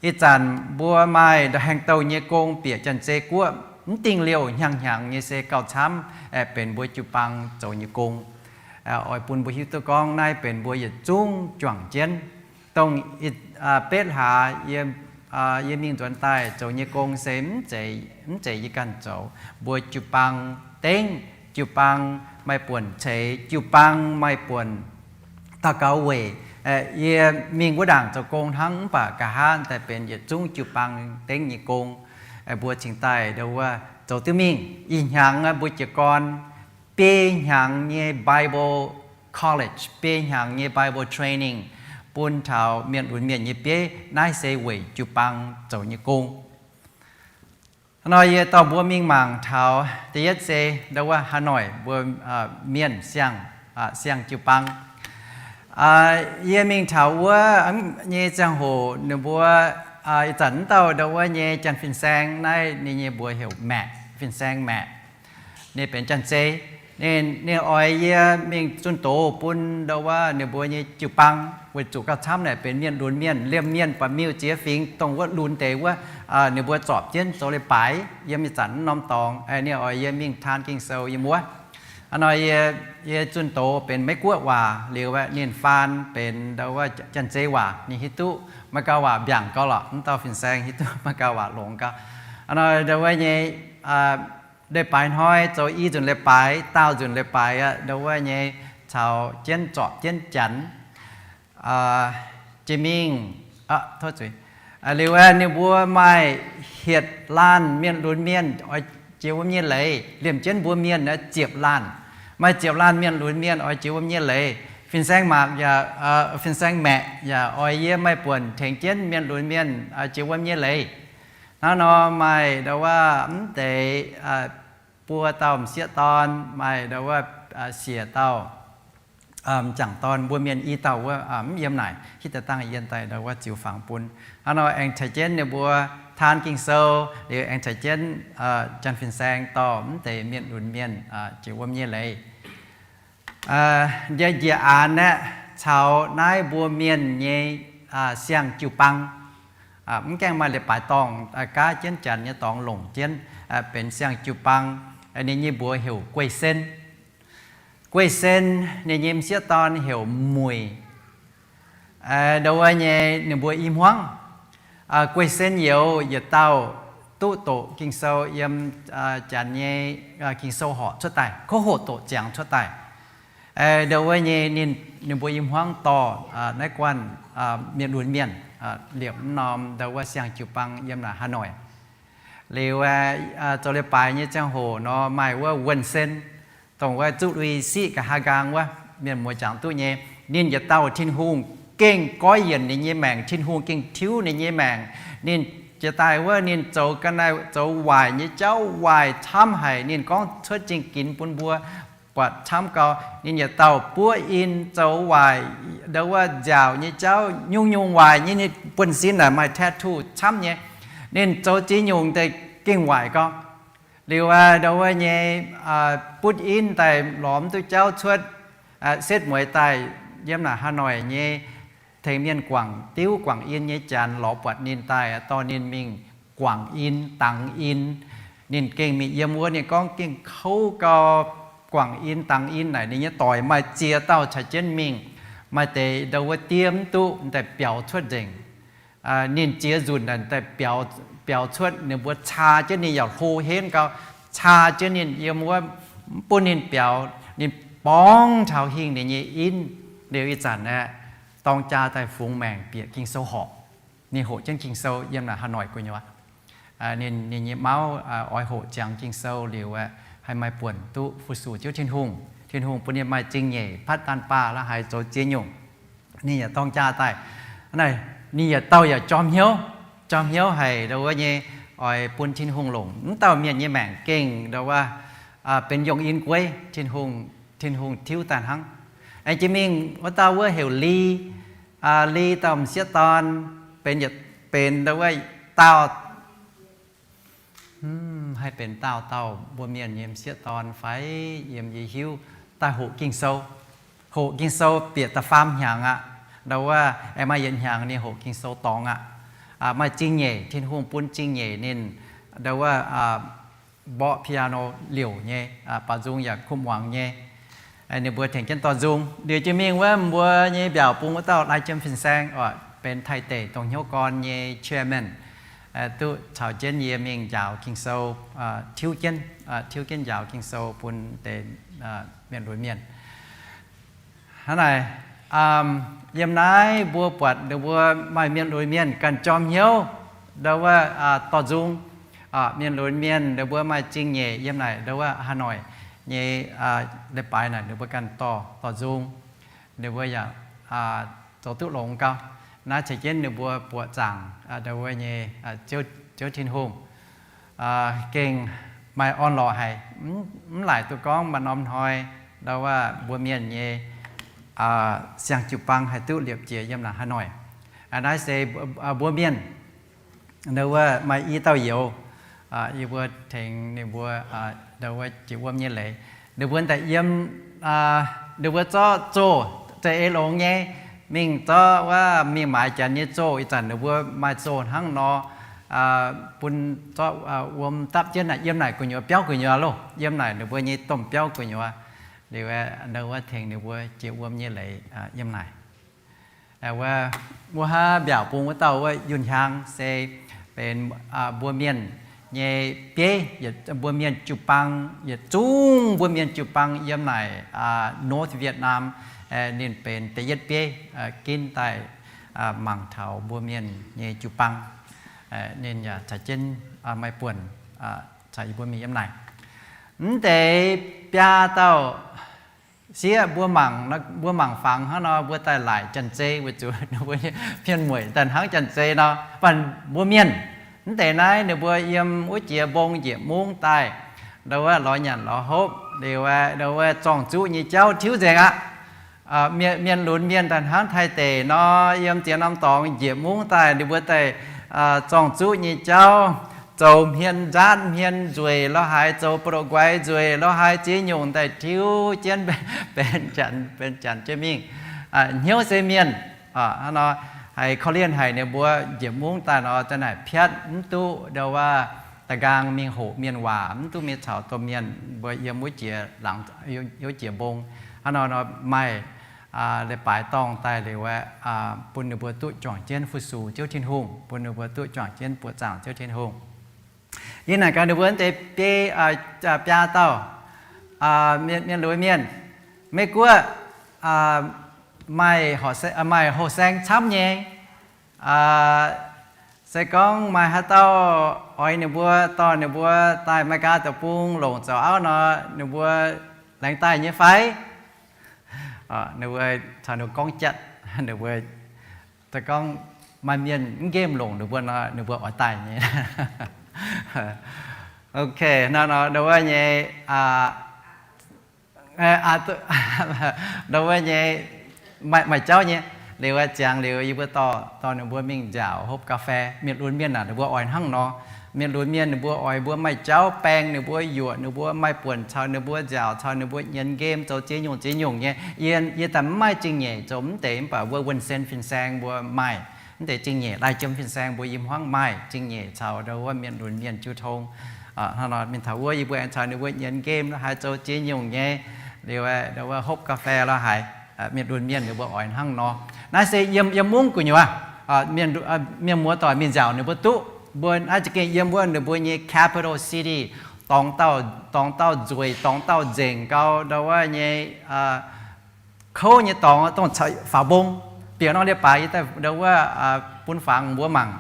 Ih zanc mbuo maaih haengh douh nyei gong bieqc Janx-Zei Guoqv, mv dingh liouh hnyangx-hnyangx nyei se gauh camv aeqv, benx mbuo jiu-baang zoux nyei gong. Oix bun mbuo hiuv duqv gorngv naaiv benx mbuo yietc zungv juangc jienv. Dongh betv hlaax yie mingh nzuonx daaih zoux nyei gong se mv zeiz yie ganh zoux. Mbuo jiu-baang dengv, jiu-baang maaih buonc ceix, jiu-baang maaih buonc daux gaux weic. Yie mingh wuov ndaangc zoux gong hnangv, mv baac nqa'haav daaih benx yietc zungv jiu-baang dengv nyei gong. Mbuo cingx daaih ndo wuov zoux duqv mingh. Ih hnyangx mbuo jiez gorn biei hnyangx nyei Bible college, biei hnyangx nyei Bible training, bun taux mienh lunx mienh nyei bieiv. Naaiv se weic jiu-baang zoux nyei gong. Hnangv nor yie dorh mbuo mingh mangc taux da'yietv se ndo wuov Hà Nội mbuo mienh siang, siang jiu-baang. Yie mingh taux wuov nyei ziangh hoc ninh mbuo, ih zanc mv dauh ndo wuov nyei janx fin-saeng naaiv ninh nyei mbuox heuc Maeqc, fin-saeng Maeqc. Ninh benx Janx-Zei. Ninh, ninh oix yie mingh zunh doz bun ndo wuov ninh mbuo nyei jiu-baang, weic zuqc gauh camv naaic benx mienh lunx mienh, liemh mienh buatc miuc-ziex fingx dongh wuov lunx deix wuov, ninh mbuo zorpc jienv zoux leiz-baaix yiem ih zanc norm dorngx. Ninh oix yie mingh taan Ging-Sou yiem wuov. Hnangv nor yie, yie zunh doz benx Meiv Guoqv waac liuz aeqv, ninh faan benx ndau wuov Janx-Zei waac, ninh hiuv duqv maiv gauh waac mbiaangc gauh lorqc, mv dauh fin-saeng hiuv duqv maiv gauh waac longx gauh. Hnangv nor ndau wuov nyei leiz-baaix hnoi zoux i nzunc leiz-baaix, daauh nzunc leiz-baaix aqv, ndau wuov nyei caux jienv zorpc jienv Janx jiex mingh. Liuz aeqv, ninh mbuo maaih hietc laanh mienh lunx mienh oix jiex wuom nyei leiz. Liemh jienv mbuo mienh aeqv, ziepc laanh. Maaih ziepc laanh mienh lunx mienh oix jiex wuom nyei leiz. Fin-saeng Mac yaac, fin-saeng Maeqc yaac oix yie maaih buonc tengx jienv mienh lunx mienh jiex wuom nyei leiz. Hnangv nor maaih ndau wuov mv deix buo dauh m'sieqv dorn, maaih ndau wuov siec dauh m'jangc dorn, mbuo mienh i dauh wuov mv yiem naaic, hitv daaih dangh yie daaih ndau wuov ziux fangx bun. Hnangv nor aengx caux jienv ninh mbuo taan Ging-Sou, liuz aengx caux jienv Janx fin-saeng dorh mv deix mienh lunx mienh jiex wuom nyei leiz. Njiec aanx aeqv, caux naaiv mbuo mienh nyei siang-jiu-baang, mv gaengh maaih leiz-baaix dorngh gaav jienv Janx nyei dorngx longc jienv, benx siang-jiu-baang. Ninh nyei mbuox heuc Guei-Sen. Guei-Sen ninh nyei m'sieqv dorn heuc Muic. Ndau wuov nyei ninh mbuo i hmuangv, Guei-Sen youz yietc dauh duqv doqc Ging-Sou yiem Janx nyei Ging-Sou horqc cuotv daaih, kouv hoqc doqc ziangx cuotv daaih. Ndau wuov nyei ninh, ninh mbuo i hmuangv dorh naaiv guanh mienh lunx mienh liepc mv norm ndau wuov siang-jiu-baang yiem naaic Hà Nội. Liuz zoux leiz-baaix nyei ziangh hoc nor maaih wuov Wuonh Sen, dongh wuov zuqv lui siqv nqa'haav nqaang wuov, mienh muoz jangx duqv nyei. Ninh yietc dauh Tin-Hungh gengh goiv yienc ninh nyei maengc, Tin-Hungh gengh tiuv ninh nyei maengc. Ninh jiex daaih wuov ninh zoux ga'naaiv zoux waaic nyei jauv waaic camv haic. Ninh gorngv cuotv jing ginx bun mbuo buatc camv gau. Ninh yietc dauh buov in zoux waaic, ndau wuov nziaauc nyei jauv nyungc-nyungc waaic nyei. Ninh buonv-sin naaic maaih tattoo camv nyei. Ninh zoux ziex nyungc deix gengh waaic gau. Liuz ndau wuov nyei butv in daaih lorz mv duqv jauv cuotv, setv mueiz daaih yiem naaic Hà Nội nyei tengx mienh guangc diuv guangc in nyei Janx lorz buatc ninh daaih dorh ninh mingh guangc in dangx in. Ninh gengh mingh yiem wuov, ninh gorngv gengh kouv gau, guangc in dangx in naaic ninh nyei doic maaih ziex dauh caux jienv mingh. Maaih deix ndau wuov diev mv duqv daaih biaux cuotv nzengc. Ninh ziex nzunc naaic daaih biaux cuotv, ninh mbuo caa jienv ninh yaac hlo henv gau, caa jienv ninh yiem wuov, mv bun ninh biaux. Ninh borngz taux hingh ninh nyei in. Liuz ih zanc aeqv, dorng jaa daaih fungx maengc bieqc Ging-Sou horqc. Ninh hoqc jienv Ging-Sou yiem naaic Hà Nội gu'nyuoz. Ninh, ninh nyei mauv oix hoqc ziangx Ging-Sou liuz aeqv, haih maaih buonc duqv fu-sux Ziouv Tin-Hungh. Tin-Hungh bun ninh maaih zingh nyeic, patv daanh baah la'haaix zoux ziex nyungc. Ninh yaac dorng jaa daaih. Naaiv ninh yietc dauh yaac jorm hnyouv, jorm hnyouv haic ndau wuov nyei, oix bun Tin-Hungh longc. Mv dauh mienh nyei maengc gengh ndau wuov benx yongh in gueiv, Tin-Hungh, Tin-Hungh tiuv daaih hnangv. Aengx jiex mingh wuov dauh wuov heuc Li. Li dauh m'sieqv dorn benx yietc, benx ndau wuov daauh, haih benx daauh dauh mbuo mienh nyei m'sieqv dorn fai yiem yie hiuv, daaih hoqc Ging-Sou. Hoqc Ging-Sou bieqc da'faam hnyangx aqv. Ndau wuov aengx maaih yietc hnyangx ninh hoqc Ging-Sou dorngx aqv. Maaih zingh nyeic, Tin-Hungh bun zingh nyeic ninh ndau wuov mborqv piano liouc nyei, baaux nzung yaac kuv muangx nyei. Ninh mbuo tengx jienv dorh nzung. Liuz jiex mingh wuov mbuo nyei mbiaauc bung wuov dauh Lai Jiem Fin-Saeng oc, benx Taiv deic dongh hnyouv gorn nyei chairman, duqv caux jienv yie mingh njaaux Ging-Sou, tiuv jienv, tiuv jienv njaaux Ging-Sou bun deix mienh lunx mienh. Hnangv naaic, yiem naaiv mbuo buatc ninh mbuo maaih mienh lunx mienh ganh jorm hnyouv ndau wuov dorh nzung. Mienh lunx mienh ninh mbuo maaih zingh nyeic yiem naaic ndau wuov Hà Nội nyei leiz-baaix naaic ninh mbuo ganh dorh, dorh nzung. Ninh mbuo yaac zoux duqv longx gau. Naaiv ceix jienv ninh mbuo buoqc zaangc ndau wuov nyei Ziouv Tin-Hungh gengh maaih orn-lorqc haic. Mv laaic duqv gorngv maaih norm hnoi ndau wuov mbuo mienh nyei siang-jiu-baang haih duqv liepc jiez yiem naaic Hà Nội. Naaiv se mbuo mienh ndau wuov maaih i dauh youz, yie mbuo tengx ninh mbuo ndau wuov jiex wuom nyei leiz. Ninh mbuo daaih yiem, ninh mbuo zorqv zoh, za'eix longx nyei, mingh zorqv wuov mingh maaiz janx nyei zoh. Ih zanc ninh mbuo maaih zoh hnangv nor, bun zorqv wuom dapv jienv naaic, yiem naaic gu'nyuoz biauv gu'nyuoz loh, yiem naaic ninh mbuo nyei domh biauv gu'nyuoz. Liuz, wuov tengx ninh mbuo jiex wuom nyei leiz yiem naaic. Wuov, wuov hnangv mbiaauc bung wuov dauh wuov Yunh Hiaang se benx mbuo mienh nyei bieiv, mbuo mienh jiu-baang, yietc zungv mbuo mienh jiu-baang yiem naaic North Vietnam. Ninh benx da'yietv bieiv ginv daaih mangc taux mbuo mienh nyei jiu-baang. Ninh yaac caux jienv maaih buonc caux yie mbuo mingh yiem naaic. Mv deix biaa dauh sieqv mbuo mangc, mbuo mangc fangx hnangv nor, mbuo daaih laaic janx-zei weic zuqc ninh mbuo hmien mueic daaih hnangv janx-zei nor. Mv baac mbuo mienh, mv deix naaiv ninh mbuo yiem wuov jiex mbong njiec mungv daaih, ndau wuov lorz nyanc lorz hopv liuz, ndau wuov zorng-zuqv nyei jauv tiuv nzengc aqv. Mienh lunx mienh daaih hnangv Taiv deic nor, yiem ziex norm dorngx njiec mungv daaih, ninh mbuo daaih zorng-zuqv nyei jauv, zoux hmien nzaatv hmien nzueic lo haaix, zoux ba'loc guaix nzueic lo haaix, ziex nyungc daaih tiuv jienv benx janx, benx janx jienv mingh. Hnyouv se mienh, hnangv nor, haiz korv-lienh haic ninh mbuo njiec mungv daaih nor, za'naaic piatv mv duqv ndau wuov da'nqaang mingh hoqc mienh waac, mv duqv mingh caux domh mienh mbuo yiem wuov jiex laangz, wuov jiex mbong. Hnangv nor nor maaih leiz-baaix dorngh daaih liuz, bun ninh mbuo duqv juangc jienv fu-sux Ziouv Tin-Hungh, bun ninh mbuo duqv juangc jienv buoqc zaangc Ziouv Tin-Hungh. Yie naaic gaax ninh mbuo wuov deix biei, biaa dauh mienh lunx mienh, Meiv Guoqv maaih houh saeng camv nyei. Se gorngv maaih haaix dauh oix ninh mbuo, dorh ninh mbuo daaih Aa^me^li^gaa Deic-Bung longc zoux auv nor, ninh mbuo laengz daaih nyei fai? Ninh mbuo caux ninh gorngv jatv, ninh mbuo gorngv maaih mienh mv nqemh longc ninh mbuo nor, ninh mbuo oix daaih nyei. Ok, nor nor ndau wuov nyei, ndau wuov nyei, maaih jauv nyei. Liuz ziangx liuz yie mbuo dorh, dorh ninh mbuo mingh nziaauc hopv ga'fei. Mienh lunx mienh aah, ninh mbuo oix hnangv nor. Mienh lunx mienh ninh mbuo oix mbuo maaih jauv baeng ninh mbuo, yuoqc ninh mbuo, maaih buonc caux ninh mbuo nziaauc, caux ninh mbuo nyienz nqemh, zoux ziex nyungc ziex nyungc nyei. Yie, yie daaih mv maaih zingh nyeic zoux mv deix, mv baac wuov wuonh sen fin-saeng mbuo maaih mv deix zingh nyeic. Lai jiem fin-saeng mbuo yiem hmuangv maaih zingh nyeic caux ndau wuov mienh lunx mienh jiu tong. Hnangv nor mingh taux wuov yie mbuo aengx caux ninh mbuo nyienz nqemh lo haaix, zoux ziex nyungc nyei. Liuz ndau wuov hopv ga'fei lo haaix, mienh lunx mienh ninh mbuo oix hnangv nor. Naaiv se yiem, yiem mungv gu'nyuoz, mienh muoz-doic mingh nziaauc ninh mbuo duqv. Mbuo naaiv za'gengh yiem wuov ninh mbuo nyei capital city, dorngx dauh, dorngx dauh nzueic, dorngx dauh nzengc gau, ndau wuov nyei kouv nyei dorngx, dongh faaux mbong. Bieqc norm leiz-baaix yie daaih ndau wuov bun fangx mbuo mangc.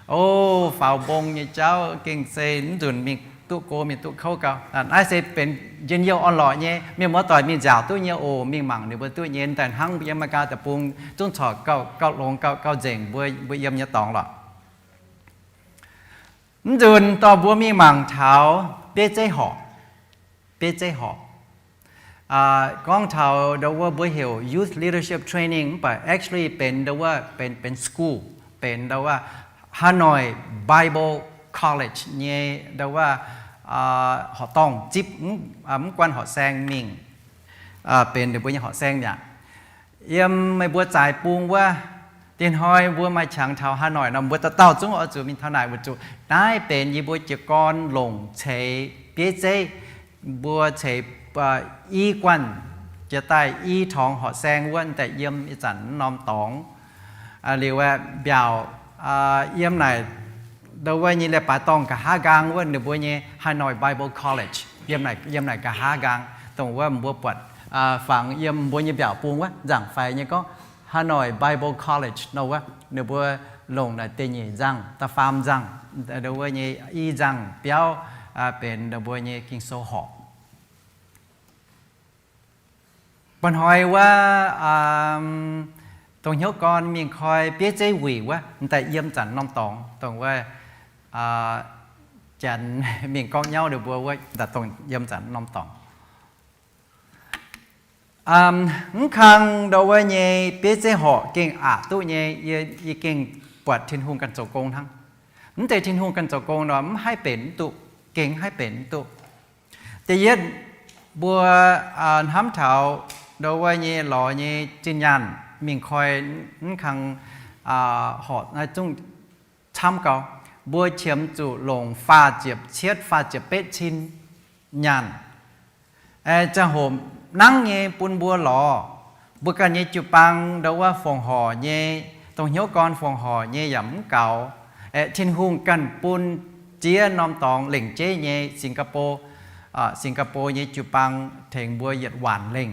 O, faaux mbong nyei jauv gengh se mv nzunc mingh duqv go, mingh duqv kouv gau. Naaiv se benx njien-youh orn-lorqc nyei. Mienh muoz-doic mingh nziaauc duqv nyei oc, mingh mangc ninh mbuo duqv nyei. Daaih hnangv yiem Aa^me^li^gaa Deic-Bung zungv corc gauh, gauh longx, gauh, gauh nzengc mbuo, mbuo yiem nyei dorngx lorqc. Mv nzunc dorh mbuo mingh mangc taux bieiv zeiv horqc. Bieiv zeiv horqc. Gorngv taux ndau wuov mbuo heuc youth leadership training, mv baac actually benx ndau wuov benx, benx school, benx ndau wuov Hanoi Bible College nyei ndau wuov horqc dorngh zipv mv guanh horqc saeng mingh, benx ninh mbuo nyei horqc saeng mi'aqv. Yiem meih mbuo zaaix bung wuov, dinh hnoi mbuo maaih qangx taux Hanoi nor, mbuo dauh dauh zungv oix zuqc mingh taux naaic weic zuqc naaiv benx yie mbuo jiez gorn longc ceix bieiv zeiv. Mbuo ceix i guanh jiex daaih i torngx horqc saeng wuov daaih yiem ih zanc norm dorngx. Liuz mbiaauc yiem naaic ndau wuov nyei leiz-baaix dorngh nqa'haav nqaang wuov ninh mbuo nyei Hanoi Bible College, yiem naaic nqa'haav nqaang, dongh wuov mbuo buatc fangx yiem mbuo nyei mbiaauc bung wuov nzangc-faix nyei gorngv Hanoi Bible College nor wuov, ninh mbuo longc naaic da'nyeic nzangc, da'faam nzangc, ndau wuov nyei i nzangc biauv benx ninh mbuo nyei Ging-Sou horqc. Mba'hnoi wuov dongh hnyouv gorn mingh koi bieiv zeiv wuic wuov, m'daaih yiem zanc norm dorngx, dongh wuov Janx mingh gorngv nyauv ninh mbuo wuov, m'daaih dongh yiem zanc norm dorngx. Mv kang ndau wuov nyei bieiv zeiv horqc gengh aqc duqv nyei, yie gengh buatc Tin-Hungh ganh zoux gong hnangv. Mv deix Tin-Hungh ganh zoux gong nor, mv haih benx mv duqv, gengh haih benx mv duqv. Da'yietv, mbuo hnamv taux ndau wuov nyei lorz nyei zinh nyaanh mingh koi mv kang horqc naaiv zungv camv gau. Mbuo qiemx zuqc longc faah ziepc cietv, faah ziepc betv cin nyaanh. Ziangh hoc nangv nyei bun mbuo lorz. Mbuo ganh nyei jiu-baang ndau wuov fongc horc nyei, dongh hnyouv gorn fongc horc nyei yaac mv gaux. Aeqv, Tin-Hungh ganh bun jiex norm dorngx lengc jeiv nyei Singapore, Singapore nyei jiu-baang tengx mbuo yietc waanc lengh.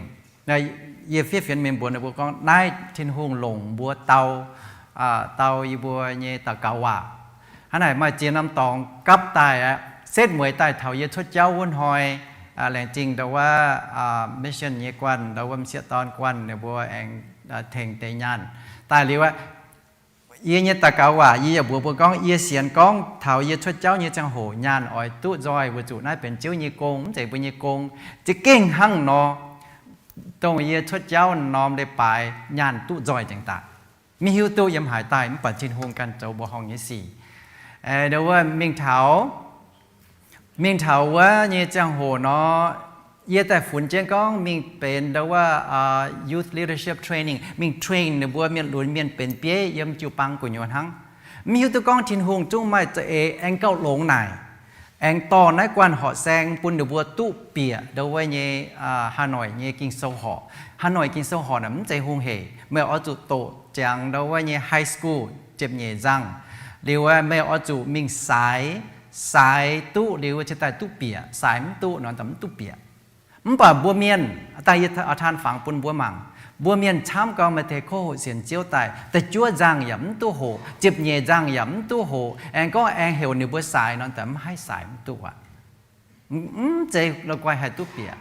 Yie fiev fienx mienh mbuox ninh mbuo gorngv naaiv Tin-Hungh longc mbuo dau, dau yie mbuo nyei daux gaux waac. Hnangv naaic maaih ziex norm dorngx gapv daaih aqv. Setv mueiz daaih taux yie cuotv jauv wuov hnoi, laengz zingh ndau wuov mission nyei guanh, ndau wuov m'sieqv dorn guanh ninh mbuo aengx tengx deix nyaanh daaih liuz aqv. Yie nyei daux gaux waac yie yaac mbuox mbuo gorngv yie sienx gorngv taux yie cuotv jauv nyei ziangh hoc nyaanh oix duqv nzoih weic zuqc naaiv benx Ziouv nyei gong, mv zeiz mbuo nyei gong. Za'gengh hnangv nor, dongh yie cuotv jauv norm leiz-baaix nyaanh duqv nzoih nzengc daaih. Maiv hiuv duqv yiem haaix daaih, mv baac Tin-Hungh ganh zoux mbuoqc horngh nyei sic. Ndau wuov mingh taux, mingh taux wuov nyei ziangh hoc nor, yie daaih funx jienv gorngv mingh benx ndau wuov youth leadership training, mingh train ninh mbuo mienh lunx mienh benx bieiv yiem jiu-baang gu'nyuoz hnangv. Mv hiuv duqv gorngv Tin-Hungh zungv maaih za'eix aengx gauh longx naaic, aengx dorh naaiv guanh horqc saeng bun ninh mbuo duqv bieqc ndau wuov nyei Hà Nội nyei Ging-Sou horqc. Hà Nội Ging-Sou horqc naaic mv zeiz hungh hec. Meih oix zuqc doqc ziangx ndau wuov nyei high school, ziepc nyeic nzangh, liuz meih oix zuqc mingh saaix, saaix duqv liuz cingx daaih duqv bieqc. Saaix mv duqv nor, mv duqv bieqc. Mv baac mbuo mienh, daaih yie taan fangx bun mbuo mangc, mbuo mienh camv gau maaih deix kov hoqc sienx Ziouv daaih, da'juov nzangh yaac mv duqv hoqc, ziepc nyeic nzangh yaac mv duqv hoqc, aengx gorngv aengx heuc ninh mbuo saaix nor, mv haih saaix, mv duqv aqv. Mv zeiz la'guaih haih duqv bieqc.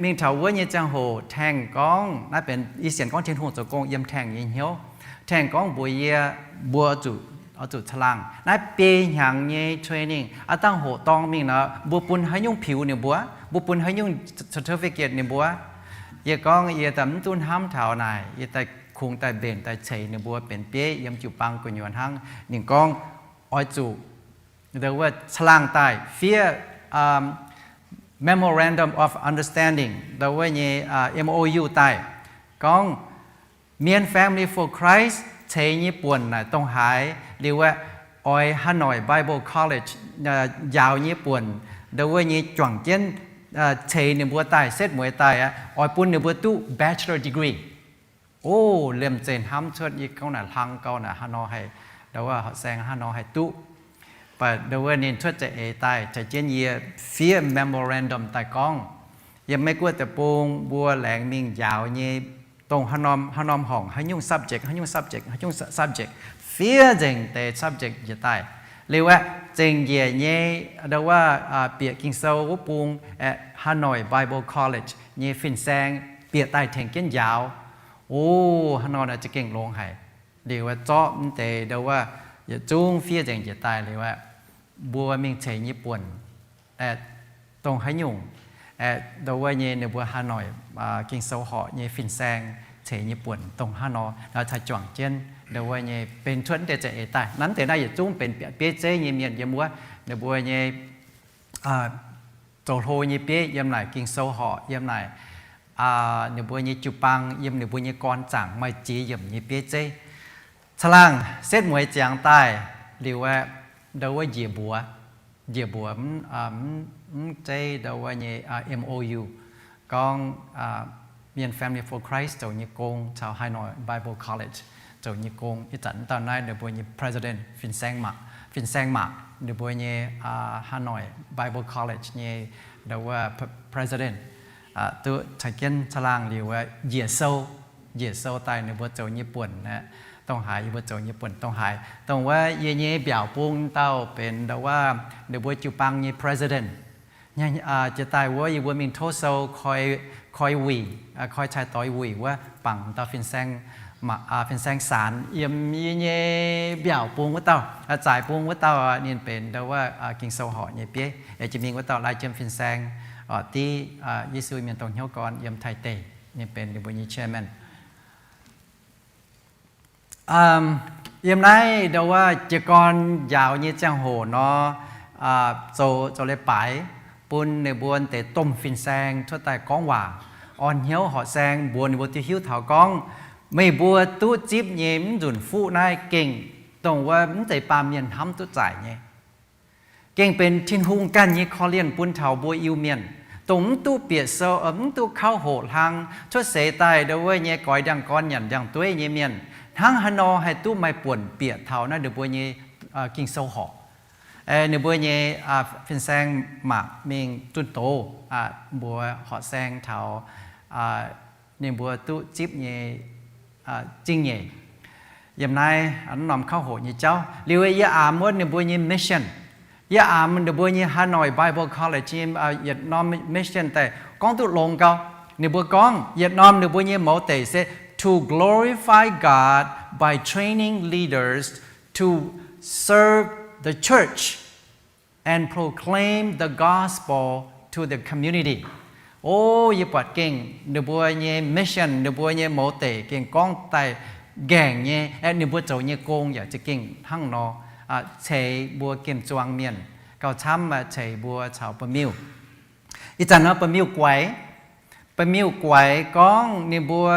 Mingh taux wuov nyei ziangh hoc tengx gorngv, naaiv benx yie sienx gorngv Tin-Hungh zoux gong yiem tengx nyei hnyouv, tengx gorngv mbuox yie, mbuo zuqc, zuqc caangh laangh naaiv biei hnyangx nyei training, aav dangh hoqc dorng mingh nor, mbuo bun haaix nyungc piux ninh mbuo? Mbuo bun haaix nyungc certificate ninh mbuo? Yie gorngv yie daaih mv duqv hnamv taux naaic, yie daaih kungx daaih mbenc daaih ceix ninh mbuo benx bieiv yiem jiu-baang gu'nyuoz hnangv. Ninh gorngv oix zuqc ndau wuov caangh laangh daaih fiev Memorandum of Understanding, ndau wuov nyei M O U daaih, gorngv mienh Family for Christ ceix nyei buonc naaic dongh haaix, liuz aeqv, oix Hà Nội Bible College njaaux nyei buonc, ndau wuov nyei juangc jienv ceix ninh mbuo daaih setv mueiz daaih aqv, oix bun ninh mbuo duqv bachelor degree. O, liemh zeih hnamv cuotv, yie gorngv naaic hlang gau naaic, haaix nor haih, ndau wuov horqc saeng haaix nor haih duqv. Mv baac ndau wuov ninh cuotv za'eix daaih caux jienv yie fiev memorandum daaih gorngv, yiem Meiv-Guoqv deic-bung mbuo laengz mingh njaaux nyei, dongh haaix norm, haaix norm horngc, haaix nyungc subject, haaix nyungc subject, haaix nyungc subject, fiev nzengc deix subject njiec daaih. Liuz aeqv, zengc njiec nyei ndau wuov bieqc Ging-Sou wuov bung, Hà Nội Bible College nyei fin-saeng bieqc daaih tengx jienv njaaux. O, haaix nor naaic za'gengh longx haic. Liuz aeqv, zorqv mv deix ndau wuov yietc zungv fiev nzengc njiec daaih liuz aeqv, mbuo mingh ceix nyei buonc, aeqv, dongh haaix nyungc, aeqv, ndau wuov nyei ninh mbuo Hà Nội Ging-Sou horqc nyei fin-saeng ceix nyei buonc dongh haaix nor, naaiv caux juangc jienv ndau wuov nyei benx cuotv mv deix za'eix daaih. Naaiv mv deix naaiv yietc zungv benx bieiv zeiv nyei mienh yiem wuov, ninh mbuo nyei zoux hlo nyei bieiv yiem naaic Ging-Sou horqc yiem naaic, ninh mbuo nyei jiu-baang yiem ninh mbuo nyei gorn zaangc maaih ziex yiemc nyei bieiv zeiv. Caangh laangh setv mueiz ziangx daaih liuz aeqv, ndau wuov njiec mbuox, njiec mbuox mv zeiv ndau wuov nyei M O U, gorngv mienh Family for Christ zoux nyei gong caux Hà Nội Bible College zoux nyei gong. Ih zanc mv dauh naaiv ninh mbuo nyei president, fin-saeng mangc, fin-saeng mangc ninh mbuo nyei Hà Nội Bible College nyei ndau wuov president duqv caux jienv caangh laangh liuz aeqv, njiec sou, njiec sou daaih ninh mbuo zoux nyei buonc aeqv, dongh haaix yie mbuo zoux nyei buonc dongh haaix. Dongh wuov yie nyei mbiaauc bung dauh benx ndau wuov ninh mbuo jiu-baang nyei president. Jiex daaih wuov yie mbuo mingh tov sou koi, koi wuic, koi cai doix wuic wuov bangc dauh fin-saeng Saanx, yiem yie nyei mbiaauc bung wuov dauh, zaaix bung wuov dauh, ninh benx ndau wuov Ging-Sou horqc nyei bieiv. Jiex mingh wuov dauh lai jiem fin-saeng, div Yesu mienh dongh hnyouv gorn yiem Taiv deic, ninh benx ninh mbuo nyei chairman. Yiem naaiv ndau wuov jiez gorn njaaux nyei ziangh hoc nor, zoux, zoux leiz-baaix bun ninh mbuo deix domh fin-saeng cuotv daaih gorngv waac, orn hnyouv horqc saeng mbuox ninh mbuo duqv hiuv taux gorngv, meih mbuo duqv zipv nyei mv nzunc fuqv naaiv gengh dongh wuov mv zeiz baamh mienh hnamv duqv zaaic nyei. Gengh benx Tin-Hungh ganh nyei korv-lienh bun taux mbuo Iu-Mienh. dongh mv duqv bieqc sou, mv duqv kauv hoqc hlang, cuotv seix daaih ndo wuov nyei goix ndiangx-gorn nyanc ndiangx-dueiv nyei mienh, hnangv haaix nor haih duqv maaih buonc bieqc taux naaiv ninh mbuo nyei Ging-Sou horqc. Ninh mbuo nyei fin-saeng mangc mingh zunh doz, mbuox horqc saeng taux ninh mbuo duqv zipv nyei zingh nyeic yiem naaiv norm kauv hoqc nyei jauv. Liuz yie aamx wuov ninh mbuo nyei mission, yie aamx ninh mbuo nyei Hanoi Bible College nyei yietc norm mission daaih gorngv duqv longx gau. Ninh mbuo gorngv yietc norm ninh mbuo nyei mouz deic se to glorify God by training leaders to serve the church and proclaim the gospel to the community. O, yie buatc gengh ninh mbuo nyei mission, ninh mbuo nyei mouz deic gengh gorngv daaih nqaengc nyei, aeqv, ninh mbuo zoux nyei gong yaac za'gengh hnangv nor, ceix mbuo gemh zuang mienh, gauh camv ceix mbuo caux ba'miuh. Ih zanc nor ba'miuh guaix, ba'miuh guaix gorngv ninh mbuo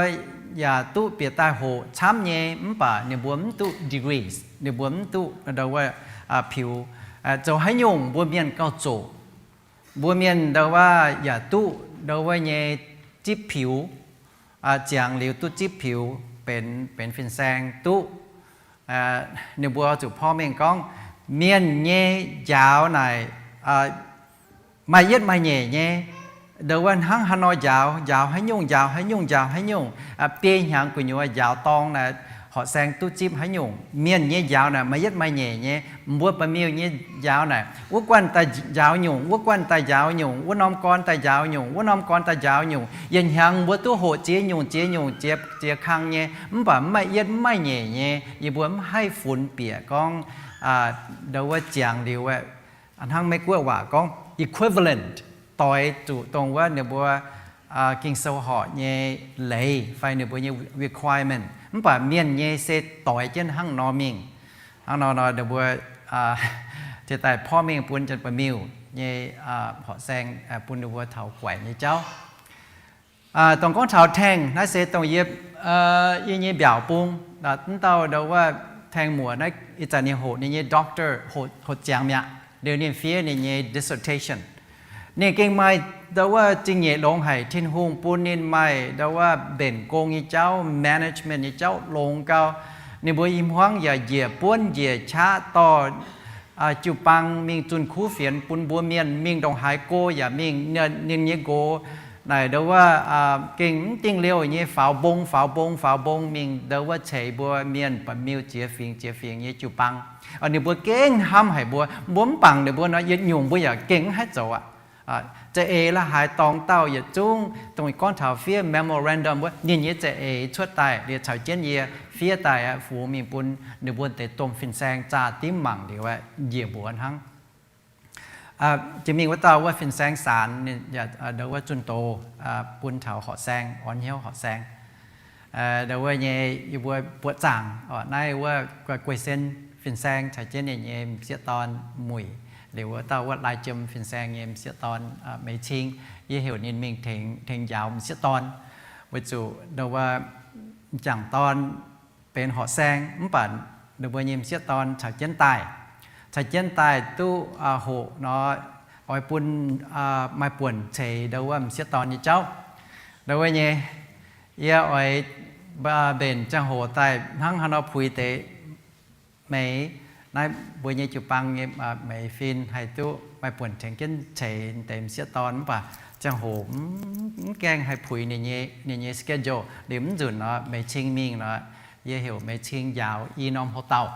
yaac duqv bieqc daaih hoqc camv nyei, mv baac ninh mbuo mv duqv degrees, ninh mbuo mv duqv ndo wuov piux. Zoux haaix nyungc mbuo mienh gauh zoqc, mbuo mienh ndo wuov yaac duqv ndo wuov nyei zipv piux, ziangx liuz duqv zipv piux benx, benx fin-saeng duqv. Ninh mbuo zuqc porv mengh gorngv mienh nyei njaaux naaic maaih yietv maaih nyeic nyei. Ndo wuov hnangv haaix nor njaaux, njaaux haaix nyungc, njaaux haaix nyungc, njaaux haaix nyungc, biei hnyangx gu'nyuoz njaaux dorng naaic, horqc saeng duqv zipv haaix nyungc. Mienh nyei njaaux naaic maaih yietv maaih nyeic nyei. Mbuo ba'miuh nyei njaaux naaic wuov guanh daaih njaaux nyungc, wuov guanh daaih njaaux nyungc, wuov norm gorn daaih njaaux nyungc, wuov norm gorn daaih njaaux nyungc. Yietc hnyangx mbuo duqv hoqc ziex nyungc, ziex nyungc, ziex, ziex kang nyei. Mv baac mv maaih yietv mv maaih nyeic nyei. Yie mbuo mv haih funx bieqc gorngv ndo wuov ziangx liuz hnangv Meiv-Guoqv waac gorngv equivalent, doix zuqc dongh wuov ninh mbuo Ging-Sou horqc nyei leiz fai ninh mbuo nyei requirement. Mv baac mienh nyei se doix jienv hnangv nor mingh. Hnangv nor nor ninh mbuo ziouc daaih porv mengh bun janx-ba'miuh nyei horqc saeng bun ninh mbuo taux guaix nyei jauv. Dongh gorngv taux tengx, naaiv se dongh yie, yie nyei mbiaauc bung. Mv dauh ndo wuov tengx muoc naaiv ih zanc ninh hoqc ninh nyei doctor, hoqc ziangx mi'aqv. Liuz ninh fiev ninh nyei dissertation. Ninh gengh maaih ndo wuov zingh nyeic longx haic. Tin-Hungh bun ninh maaih ndo wuov mbenc gong nyei jauv, management nyei jauv longx gau. Ninh mbuo i hmuangv yaac njiec buonv njiec qaqv dorh jiu-baang mingh zunh kuv fienx bun mbuo mienh mingh ndongc haaix go yaac mingh. Ninh nyei nqox naaic ndo wuov gengh mv dingh liouh nyei faaux mbong, faaux mbong, faaux mbong mingh ndo wuov ceix mbuo mienh ba'miuh ziex fingx ziex fingx nyei jiu-baang. Ninh mbuo gengh hnamv haic mbuo. Mbuo mv bangc ninh mbuo nor, yietc nyungc mbuo yaac gengh mv haih zoux aqv. Za'eix la'haaix dorngx dauh yietc zungv dongh gorngv taux fiev memorandum wuov, ninh nyei za'eix cuotv daaih liuz caux jienv yie fiev daaih aqv, fungx mingh bun ninh mbuo deix domh fin-saeng zaah dimv mangc liuz aqv, njiec mbuox hnangv. Jiex mingh wuov dauh wuov fin-saeng saanx ninh ndo wuov zunh doz bun taux horqc saeng, orn hnyouv horqc saeng. Ndo wuov nyei yie mbuo buoqc zaangc naaiv wuov Guei Sen fin-saeng caux jienv ninh nyei m'sieqv dorn Muic, liuz wuov dauh wuov Lai Jiem fin-saeng nyei m'sieqv dorn Meix Cing. Yie heuc ninh mingh tengx, tengx njaaux m'sieqv dorn, weic zuqc ndo wuov m'jangc dorn benx horqc saeng mv baac ninh mbuo nyei m'sieqv dorn caux jienv daaih, caux jienv daaih duqv hoqc nor, oix bun maaih buonc ceix ndo wuov m'sieqv dorn nyei jauv. Ndo wuov nyei, yie oix mbenc ziangh hoc daaih hnangv haaix nor puix deix meix, naaiv mbuo nyei jiu-baang nyei meix fin haih duqv maaih buonc tengx jienv ceix deix m'sieqv dorn. Mv baac ziangh hoc mv gaengh haih puix ninh nyei schedule. Liuz mv nzunc nor Meix Cing mingh nor, yie heuc Meix Cing njaaux i norm houx-dauh.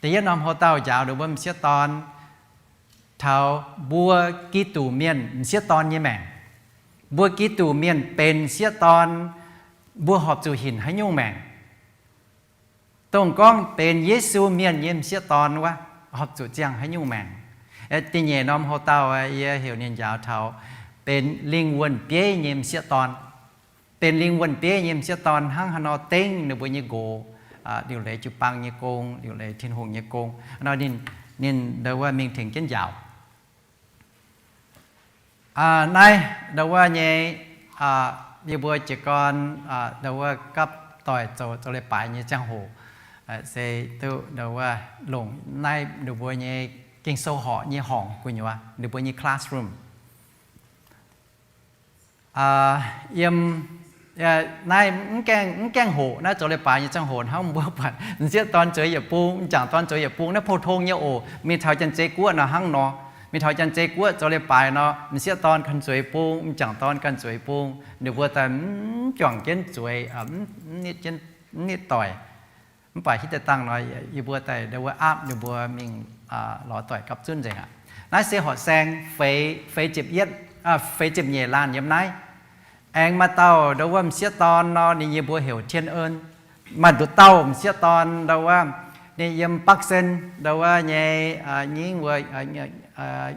Da'yietv norm houx-dauh njaaux ninh mbuo m'sieqv dorn taux mbuo Giduc mienh m'sieqv dorn nyei maengc. Mbuo Giduc mienh benx m'sieqv dorn, mbuo horpc zuqc hinc haaix nyungc maengc? Dongh gorngv benx Yesu mienh nyei m'sieqv dorn wuov, horpc zuqc ziangh haaix nyungc maengc? Da'nyeic norm houx-dauh yie heuc ninh njaaux taux benx lingh wuonh bieiv nyei m'sieqv dorn. Benx lingh wuonh bieiv nyei m'sieqv dorn hnangv haaix nor dengv ninh mbuo nyei nqox, liuc leiz jiu-baang nyei gong, liuc leiz Tin-Hungh nyei gong. Nor ninh, ninh ndo wuov mingh tengx jienv njaaux. Naaiv ndo wuov nyei, yie mbuo jiez gorn ndo wuov gapv doic zoux, zoux leiz-baaix nyei ziangh hoc, se duqv ndo wuov longc naaiv ninh mbuo nyei Ging-Sou horqc nyei horngc gu'nyuoz, ninh mbuo nyei classroom. Yiem naaiv mv gaengh hoqc, naaiv zoux leiz-baaix nyei ziangh hoc hnangv mbuo buatc m'sieqv dorn zueiz yietc bung, m'jangc dorn zueiz yietc bung, naaiv pou-tong nyei oc. Mingh taux Janx-Zei Guoqv nor hnangv nor. Mingh taux Janx-Zei Guoqv zoux leiz-baaix nor, m'sieqv dorn ganh zueiz bung, m'jangc dorn ganh zueiz bung, ninh mbuo daaih mv juangc jienv zueiz, mv nitv doic. Mv baac hitv deix dangh nor, yie mbuo daaih ndau wuov aapv ninh mbuo mingh lorz doic gapv zunv nzengc aqv. Naaiv se horqc saeng feix ziepc yietv, feix ziepc nyeic laanh yiem naaiv. Aengx maaih dauh ndau wuov m'sieqv dorn nor, ninh yie mbuo heuc Tien En. Maaih nduqc dauh m'sieqv dorn ndau wuov, ninh yiem Bakv Sen ndau wuov nyei, nyingv mbuo,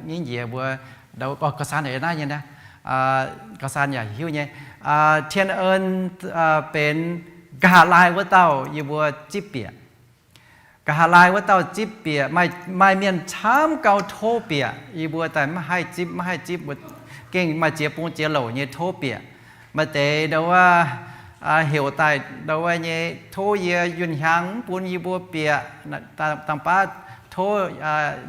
nyingv njiec mbuo, ndau gauh san yaac naaiv nyei, gauh san yaac hiuv nyei. Tien En benx nqa'haav laai wuov dauh yie mbuo zipv bieqc. Nqa'haav laai wuov dauh zipv bieqc, maaih mienh camv gau tov bieqc, yie mbuo daaih maiv haih zipv, maiv haih zipv, gengh maaih ziex bung ziex louc nyei tov bieqc. Maaih deix ndau wuov heuc daaih ndau wuov nyei tov yie yunh hiaang mv bun yie mbuo bieqc, dangh baav tov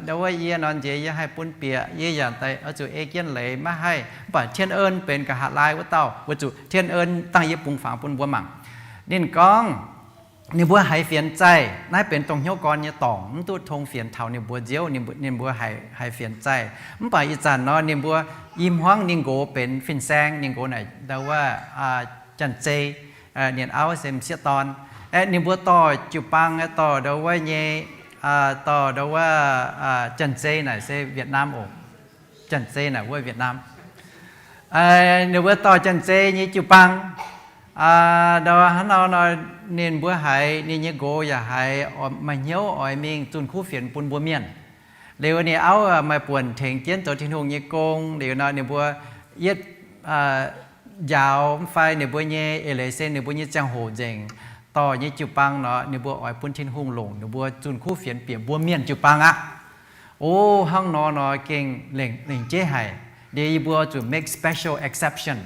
ndau wuov yie nor nziex yie haih bun bieqc, yie yaac daaih oix zuqc ei jienv leiz maiv haih. Mv baac Tien En benx nqa'haav laai wuov dauh, weic zuqc Tien En dangh yie bungx fangx bun mbuo mangc. Ninh gorngv, ninh mbuo haiz fienx zaih. Naaiv benx dongh hnyouv gorn nyei dorngc, mv duqv tong fienx taux ninh mbuo nziouv, ninh mbuo haiz fienx zaih. Mv baac ih zanc nor ninh mbuo i hmuangv ninh nqox benx fin-saeng, ninh nqox naaic ndau wuov Janx-Zei, ninh auv se m'sieqv dorn. Aeqv, ninh mbuo dorh jiu-baang, dorh ndau wuov nyei, dorh ndau wuov Janx-Zei naaic se Vietnam oc. Janx-Zei naaic wuov Vietnam. Ninh mbuo dorh Janx-Zei nyei jiu-baang. Ndau hnangv nor nor, ninh mbuo haiz, ninh nyei nqox yaac haiz maaih hnyouv oix mingh zunh kuv fienx bun mbuo mienh. Liuz ninh auv maaih buonc tengx jienv zoux Tin-Hungh nyei gong. Liuz nor ninh mbuo yietv njaaux mv fai ninh mbuo nyei eix leiz se ninh mbuo nyei ziangh hoc nzengc, dorh nyei jiu-baang nor, ninh mbuo oix bun Tin-Hungh longc ninh mbuo zunh kuv fienx bieqc mbuo mienh jiu-baang aqv. O, hnangv nor nor gengh lengc, lengc jeiv haic. Liuz yie mbuo zuqc make special exception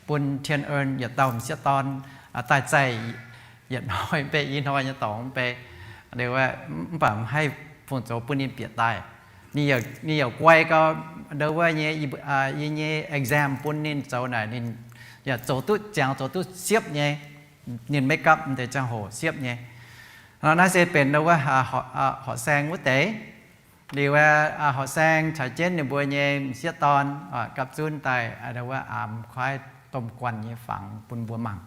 bun Tien En yietc dauh m'sieqv dorn daaih zaih yietc hnoi mv bei, i hnoi nyei dorngx mv bei. Liuz mv baac mv haih fungc zoux bun ninh bieqc daaih. Ninh yaac guai gau, ndau wuov nyei, yie nyei exam bun ninh zoux naaic ninh yaac zoux duqv ziangx, zoux duqv siepv nyei. Ninh make up m'deix ziangh hoc siepv nyei. Naaiv se benx ndau wuov horqc saeng wuov deix. Liuz horqc saeng caux jienv ninh mbuo nyei m'sieqv dorn gapv zunv daaih ndau wuov aamx kuaaiv domh guanh nyei fangx bun mbuo mangc.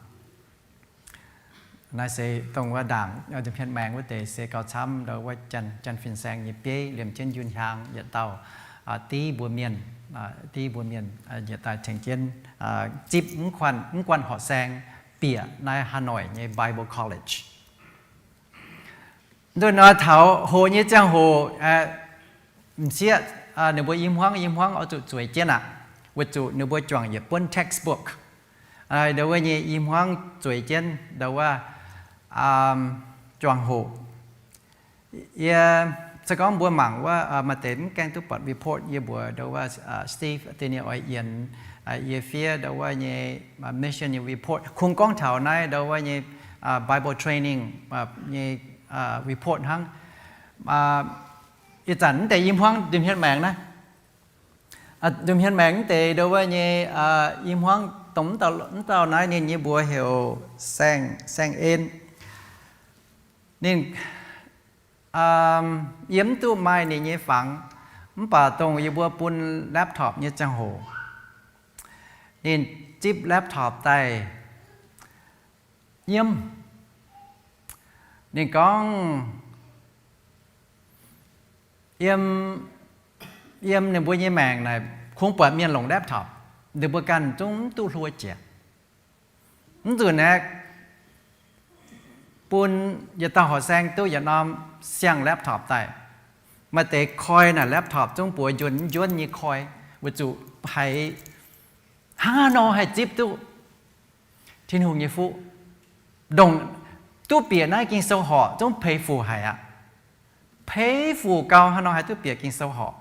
Naaiv se dongh wuov ndaangc nza'hmien maengx wuov deix se gauh camv ndau wuov janx fin-saeng nyei bieiv liemh jienv yunh hiaang yietc dauh, div mbuo mienh, div mbuo mienh yietc daaih tengx jienv zipv mv guanh horqc saeng bieqc naaiv Hanoi nyei Bible College. Nduqc nor taux hoqc nyei ziangh hoc, m'sieqv, ninh mbuo i hmuangv i hmuangv oix zuqc zueiz jienv aqv, weic zuqc ninh mbuo juangc yietc buonv textbook. Ndau wuov nyei i hmuangv zueiz jienv ndau wuov juangc hoc. Yie se gorngv mbuo mangc wuov maaih deix mv gaengh duqv buatc report, yie mbuox ndau wuov Steve da'nyeic oix yienx yie fiev ndau wuov nyei mission nyei report, kungx gorngv taux naaiv ndau wuov nyei Bible training nyei report hnangv. Ih zanc mv deix i hmuangv nza'hmien maengx naaiv, nza'hmien maengx mv deix ndau wuov nyei i hmuangv dongh mv dauh naaiv ninh nyei mbuox heuc Saeng, Saeng En. Ninh, yie mv duqv maaih ninh nyei fangx, mv baac dongh yie mbuo bun laptop nyei ziangh hoc, ninh zipv laptop daaih nyiemv. Ninh gorngv, yiem, yiem ninh mbuo nyei maengc naaic kungx buatc mienh longc laptop, ninh mbuo ganh zungv mv duqv hluo jiex. Mv nzunc aeqv, bun yietc dauh horqc saeng duqv yietc norm siang-laptop daaih. Maaih deix koi naaic laptop zungv buoz njuonv njuonv nyei koi, weic zuqc haiz hnangv haaix nor haih zipv duqv Tin-Hungh nyei fuqv. Ndongc duqv bieqc naaiv Ging-Sou horqc zungv peix fuc haic aqv. Peix fuc gau haaix nor haih duqv bieqc Ging-Sou horqc.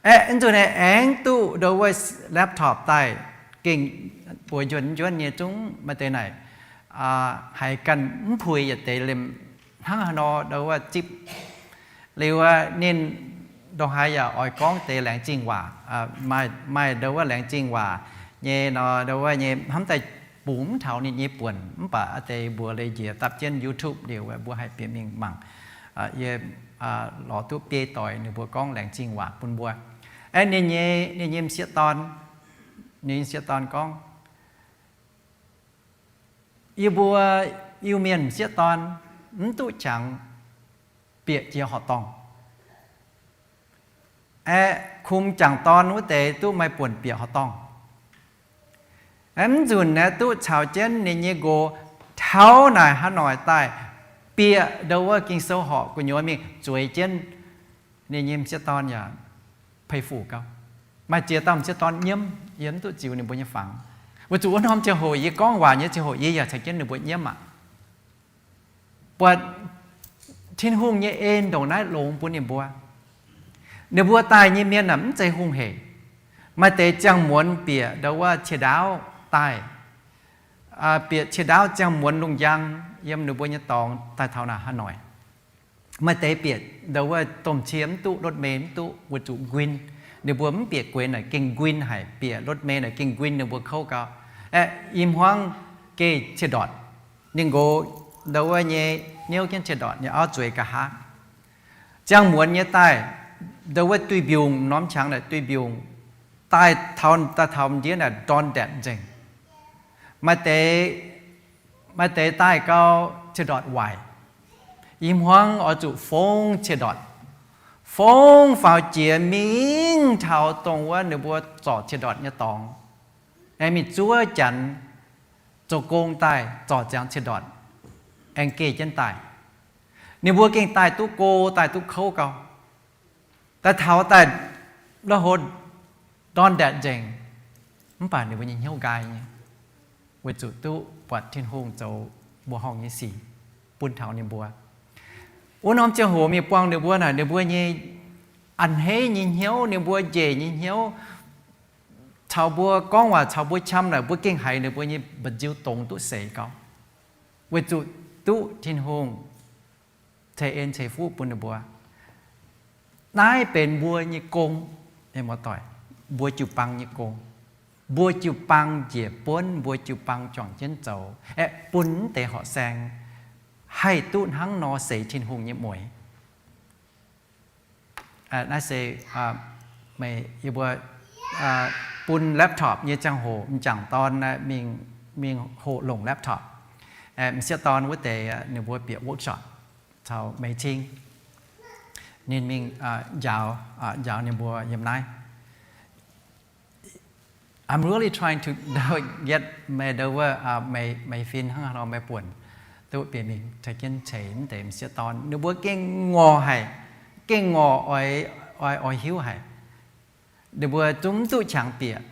Aeqv, nzunc naaiv aengx duqv ndau wuov laptop daaih, gengh buoz njuonv njuonv nyei zungv maaih deix naaic, haiz ganh mv puix yietc deix liemh hnangv haaix nor ndau wuov zipv. Liuz ninh ndongc haaix yaac oix gorngv deix laengz zingh waac, maaih ndau wuov laengz zingh waac nyei nor, ndau wuov nyei hnamv daaih bungx mv taux ninh nyei buonc, mv baac a'deix mbuox leiz njiec dapv jienv YouTube liuz, mbuo haih bieqc mingh mangc. Yie lorz duqv biei doic ninh mbuo gorngv laengz zingh waac bun mbuo. Aeqv, ninh nyei, ninh nyei m'sieqv dorn, ninh m'sieqv dorn gorngv, yie mbuo Iu-Mienh m'sieqv dorn mv duqv qangx bieqc jiex horqc dorngh. Aeqv, kum jangc dorn wuov deix duqv maaih buonc bieqc horqc dorngh. Aeqv, mv nzunc aeqv, duqv caux jienv ninh nyei nqox taux naaic Hà Nội daaih bieqc ndau wuov Ging-Sou horqc gu'nyuoz mingh zueiz jienv ninh nyei m'sieqv dorn yaac peix fuc gau. Maaih ziex dauh m'sieqv dorn nyiemv, yie mv duqv ziux ninh mbuo nyei fangx. Weic zuqc wuov norm ziangh hoc yie gorngv waac nyei ziangh hoc yie yaac caux jienv ninh mbuo nyiemv aqv. Buatc Tin-Hungh nyei en ndongc naaiv longx bun ninh mbuo. Ninh mbuo daaih nyei mienh aeqv, mv zeiz hungh hec. Maaih deix ziangh muonz bieqc ndau wuov qiex ndaauv daaih, bieqc qiex ndaauv ziangh muonz lungh njang yiem ninh mbuo nyei dorngx daaih taux naaic Hà Nội. Maaih deix bieqc ndau wuov domh cie mv duqv, รถเมล์ mv duqv, weic zuqc nquin. Ninh mbuo mv bieqc gueix naaic gengh nquin haic, bieqc รถเมล์ naaic gengh nquin, ninh mbuo kouv gau. Aeqv, i hmuangv geh qiex ndortc, ninh nqox ndau wuov nyei niouv jienv qiex ndortc, ninh auv zueiz nqa'haav. Ziangh muonz nyei daaih, ndau wuov duih mbiungc, norm qangx naaic duih mbiungc, daaih taux, daaih taux m'ndiev naaic dorn ndaetc nzengc. Maaih deix, maaih deix daaih gau qiex ndortc waaic. I hmuangv oix zuqc fongv qiex ndortc. Fongv faaux jiex mingh taux dongh wuov ninh mbuo zorc qiex ndortc nyei dorngx, aengx mingh zuov janx zoux gong daaih zorc ziangx qiex ndortc, aengx geh jienv daaih. Ninh mbuo gengh daaih duqv go, daaih duqv kouv gau. Daaih taux daaih, lo hov, dorn ndaetc nzengc, mv baac ninh mbuo nyei hnyouv nqaai nyei, weic zuqc duqv buatc Tin-Hungh zoux mbuoqc horngh nyei sic bun taux ninh mbuo. Wuov norm ziangh hoc mingh buangh ninh mbuo naaic, ninh mbuo nyei a'hneiv nyei hnyouv, ninh mbuo njiec nyei hnyouv, caux mbuo gorngv waac, caux mbuo qam naaic, mbuo gengh haiz ninh mbuo nyei mba'nziu dongz duqv seix gau, weic zuqc duqv Tin-Hungh ceix en ceix fuqv bun ninh mbuo. Naaiv benx mbuo nyei gong, muoz-doic, mbuo jiu-baang nyei gong. Mbuo jiu-baang njiec buonv, mbuo jiu-baang juangc jienv zoux, aeqv, bun mv deix horqc saeng haih duqv hnangv nor seix Tin-Hungh nyei mueix. Naaiv se meih, yie mbuo bun laptop nyei ziangh hoc, m'jangc dorn mingh, mingh hoqc longc laptop. M'sieqv dorn wuov deix ninh mbuo bieqc workshop caux Mei Cing. Ninh mingh njaaux, njaaux ninh mbuo yiem naaiv. I'm really trying to get meih ndau wuov, meih, meih fin hnangv haaix nor meih buonc duqv bieqc mingh taux jienv ceix mv deix m'sieqv dorn. Ninh mbuo gengh ngorc haic, gengh ngorc oix, oix, oix hiuv haic. Ninh mbuo zungv mv duqv qangx bieqc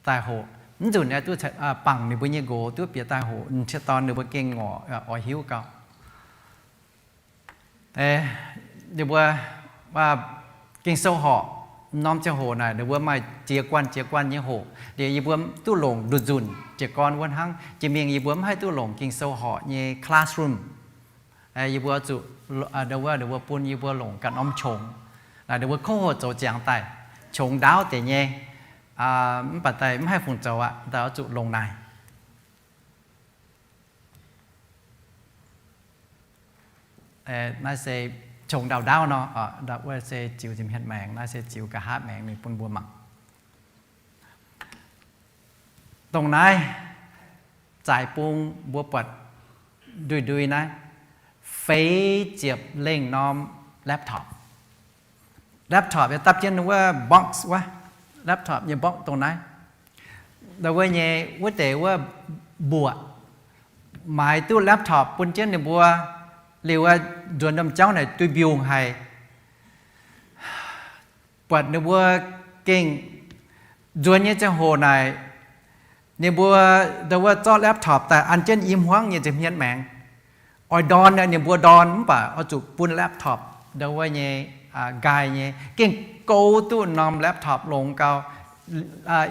daaih hoqc. Mv nzunc aeqv, duqv bangc ninh mbuo nyei nqox duqv bieqc daaih hoqc m'sieqv dorn, ninh mbuo gengh ngorc oix hiuv gau. Ninh mbuo Ging-Sou horqc, norm ziangh hoc naaic ninh mbuo maaih ziex guanh ziex guanh nyei hoqc. Liuz yie mbuo duqv longc nduqc nzunc jiez gorn wuov hnangv. Jiex mingh yie mbuo mv haih duqv longc Ging-Sou horqc nyei classroom. Yie mbuo zuqc, wuov, ninh mbuo bun yie mbuo longc ganh norm qongx. Naaic ninh mbuo kouv hoc zoux ziangx daaih, qongx ndaauv deix nyei. Mv baac daaih mv haih fungc zoux aqv, daaih oix zuqc longc naaic. Naaiv se qongx ndaauv ndaauv nor, wuov se ziux nza'hmien maengx, naaiv se ziux nqa'haav maengx mingh bun mbuo mangc. Dongh naaiv zaaix bung mbuo buatc ndui-ndui naaiv, feix ziepc lengh norm laptop. Laptop yaac dapv jienv wuov box wuov, laptop nyei box dongh naaiv. Ndau wuov nyei wuov deix wuov mbuoqc, maaiz duqv laptop bun jienv ninh mbuo liuz, nzuonx domh jauv naaic duih mbiungc haic. Buatc ninh mbuo gengh nzuonx nyei ziangh hoc naaic, ninh mbuo ndau wuov zorqv laptop daaih an jienv i hmuangv nyei nza'hmien maengx. Oix ndorn ninh mbuo ndorn mv baac oix zuqc bun laptop ndau wuov nyei nqaai nyei, gengh goux duqv norm laptop longx gau.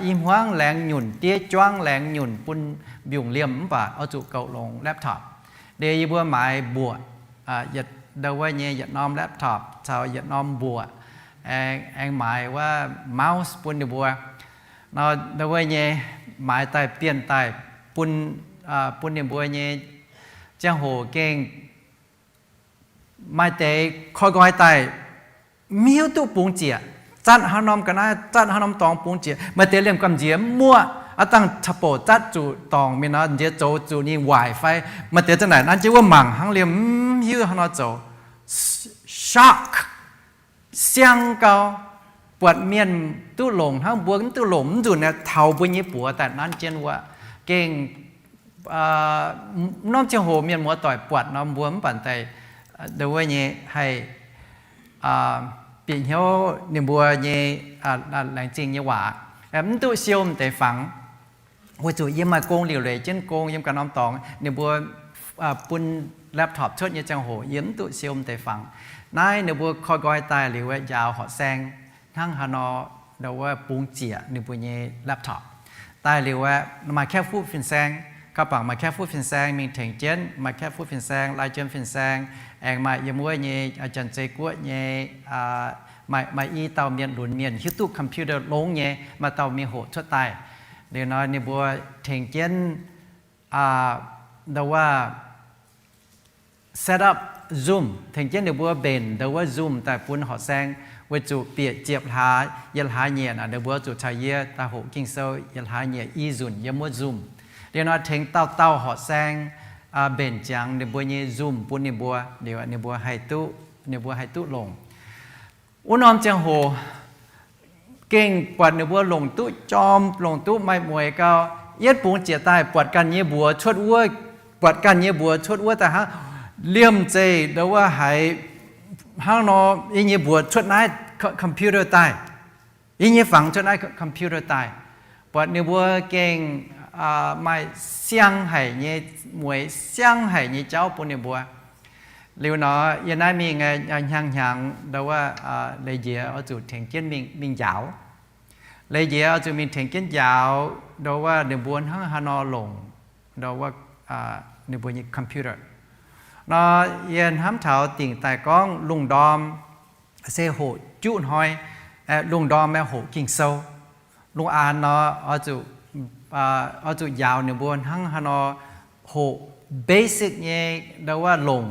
I hmuangv laengz nyunc, diev juangv laengz nyunc bun mbiungc liemh mv baac oix zuqc goux longx laptop. Liuz yie mbuo maaiz mbuoqc, ndau wuov nyei yietc norm laptop caux yietc norm mbuoqc, aengx maaiz wuov mouse bun ninh mbuo. Nor ndau wuov nyei maaiz daaih bienh daaih bun, bun ninh mbuo nyei ziangh hoc gengh maaih deix koi nqoi daaih, mv hiuv duqv bungx ziec, zatv haaix norm ga'naaiv, zatv haaix norm dorngx bungx ziec. Maaih deix liemh gamh nziex muoqv, aav dangh ca'bouc zatv zuqc dorngc mingh nor, nziex zoux zuqc ninh waaic fai maaih deix za'naaic nanv jienv wuov mangc hnangv liemh mv hiuv haaix nor zoux. Shock, siang gau, buatc mienh duqv longc hnangv mbuo mv duqv longc, mv nzunc naaiv taux mbuo nyei buoz daaih nanv jienv wuov. Gengh mv norm ziangh hoc mienh muoz doic buatc nor mbuo mv baac daaih, wuov nyei haih bieqc hnyouv ninh mbuo nyei laengz zingh nyei waac, mv duqv siou m'deix fangx. Weic zuqc yie maaih gong liuc leiz jienv gong yiem ganh norm dorngx, ninh mbuo bun laptop cuotv nyei ziangh hoc yie mv duqv siou m'deix fangx. Naaiv ninh mbuo koi nqoi daaih liuz njaaux horqc saeng hnangv haaix nor, wuov bungx ziec ninh mbuo nyei laptop. Daaih liuz aeqv, maaih Kaeqv-Fuqv fin-saeng, gauh bangc maaih Kaeqv-Fuqv fin-saeng mingh tengx jienv, maaih Kaeqv-Fuqv fin-saeng, Lai Jiem fin-saeng, aengx maaih yiem wuov nyei Janx-Zei Guoqv nyei, maaih i dauh mienh lunx mienh hiuv duqv computer longx nyei, maaih dauh mingh hoqc cuotv daaih. Liuz nor ninh mbuo tengx jienv, wuov set up Zoom, tengx jienv ninh mbuo mbenc ndo wuov Zoom daaih bun horqc saeng, weic zuqc bieqc ziepc hlaax yietc hlaax nyieqc naaic ninh mbuo zuqc caux yie daaih hoqc Ging-Sou yietc hlaax nyieqc i nzunc yiem wuov Zoom. Liuz nor tengx dauh dauh horqc saeng mbenc ziangx ninh mbuo nyei Zoom bun ninh mbuo, liuz ninh mbuo haih duqv, ninh mbuo haih duqv longc. Wuov norm ziangh hoc gengh buatc ninh mbuo longc duqv jorm, longc duqv maaih mueiz gau. Yietv bungx ziec daaih buatc ganh nyei mbuox cuotv wuov, buatc ganh nyei mbuox cuotv wuov daaih hnangv, liemh zeih ndo wuov haiz hnangv nor, yie nyei mbuox cuotv naaiv computer daaih, yie nyei fangx cuotv naaiv computer daaih. Buatc ninh mbuo gengh maaih siang haic nyei mueiz, siang haic nyei jauv bun ninh mbuo. Liuz nor yie naaiv mingh hnyangx-hnyangx ndo wuov leiz-njiec oix zuqc tengx jienv mingh njaaux. Leiz-njiec oix zuqc mingh tengx jienv njaaux ndo wuov ninh mbuo hnangv haaix nor longc ndo wuov ninh mbuo nyei computer. Nor yie hnamv taux dingc daaih gorngv lungh ndorm se hoqc juqv hnoi, lungh ndorm aeqv hoqc Ging-Sou. Lungh aanx nor oix zuqc njaaux ninh mbuo hnangv haaix nor hoqc basic nyei ndo wuov longc,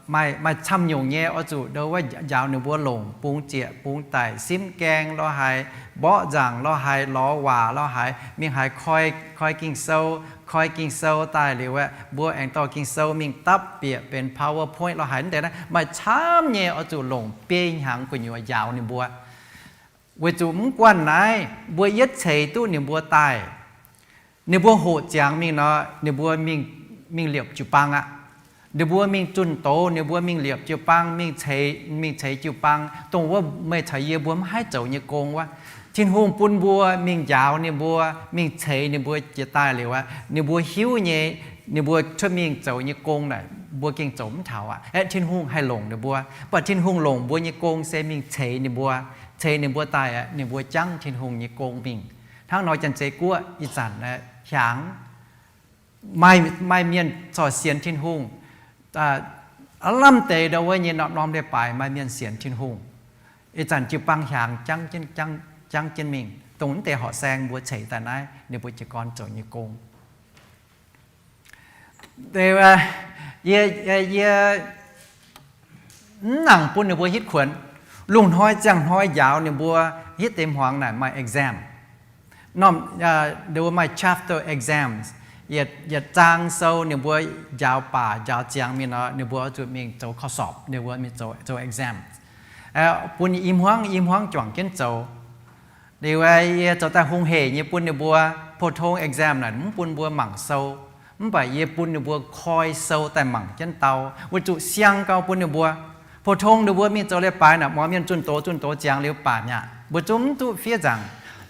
maaih camv nyungc nyei oix zuqc ndo wuov njaaux ninh mbuo longc bungx ziec bungx daic, simv gaeng lo haaix, mborqv nzaangc lo haaix, lorz waac lo haaix, mingh haaix koi, koi Ging-Sou, koi Ging-Sou daaih liuz aeqv, mbuo aengx dorh Ging-Sou mingh dapv bieqc benx PowerPoint lo haaix, mv deix naaiv maaih camv nyei oix zuqc longc biei hnyangx gu'nyuoz njaaux ninh mbuo. Weic zuqc mv guanh naaiv mbuo yietv ceix duqv ninh mbuo daaih, ninh mbuo hoqc ziangx mingh nor, ninh mbuo mingh liepc jiu-baang aqv. Ninh mbuo mingh zunh doz, ninh mbuo mingh liepc jiu-baang, mingh ceix, mingh ceix jiu-baang, dongh wuov meih caux yie mbuo mv haih zoux nyei gong wuov. Tin-Hungh bun mbuo mingh njaaux ninh mbuo, mingh ceix ninh mbuo jiex daaih liuz aqv, ninh mbuo hiuv nyei, ninh mbuo cuotv mingh zoux nyei gong naaic mbuo gengh zoux mv taux aqv. Aeqv, Tin-Hungh haih longc ninh mbuo, mv baac Tin-Hungh longc mbuo nyei gong se mingh ceix ninh mbuo, ceix ninh mbuo daaih aqv, ninh mbuo jangv Tin-Hungh nyei gong mingh. Hnangv nor Janx-Zei Guoqv ih zanc hiaangx maaih mienh corc sienx Tin-Hungh, aav lamh deix ndo wuov nyei norm-norm leiz-baaix maaih mienh sienx Tin-Hungh. Ih zanc jiu-baang hiaangx jangv jienv mingh, dongh mv deix horqc saeng mbuo ceix daaih naaiv ninh mbuo jiez gorn zoux nyei gong. Yie, yie mv nangc bun ninh mbuo hitv kuonx. Lungh hnoi ziangh hnoi njaaux ninh mbuo, hitv deix hmuangx naaic maaih exam. Norm, ninh mbuo maaih chapter exams. Yietc, yietc zaang sou ninh mbuo njaaux baac njaaux ziangx mingh nor, ninh mbuo zuqc mingh zoux ข้อสอบ, ninh mbuo mingh zoux, zoux exam. Bun i hmuangv, i hmuangv juangc jienv zoux. Liuz yie zoux daaih hungh hec nyei bun ninh mbuo, 普通 exam naaic mv bun mbuo mangc sou, mv baac yie bun ninh mbuo koi sou daaih mangc jienv dau, weic zuqc siang gau bun ninh mbuo. 普通 ninh mbuo mingh zoux leiz-baaix naaic, mouz mienh zunh doz zunh doz ziangx liuz baac mi'aqv, mbuo zungv mv duqv fiev nzaangc.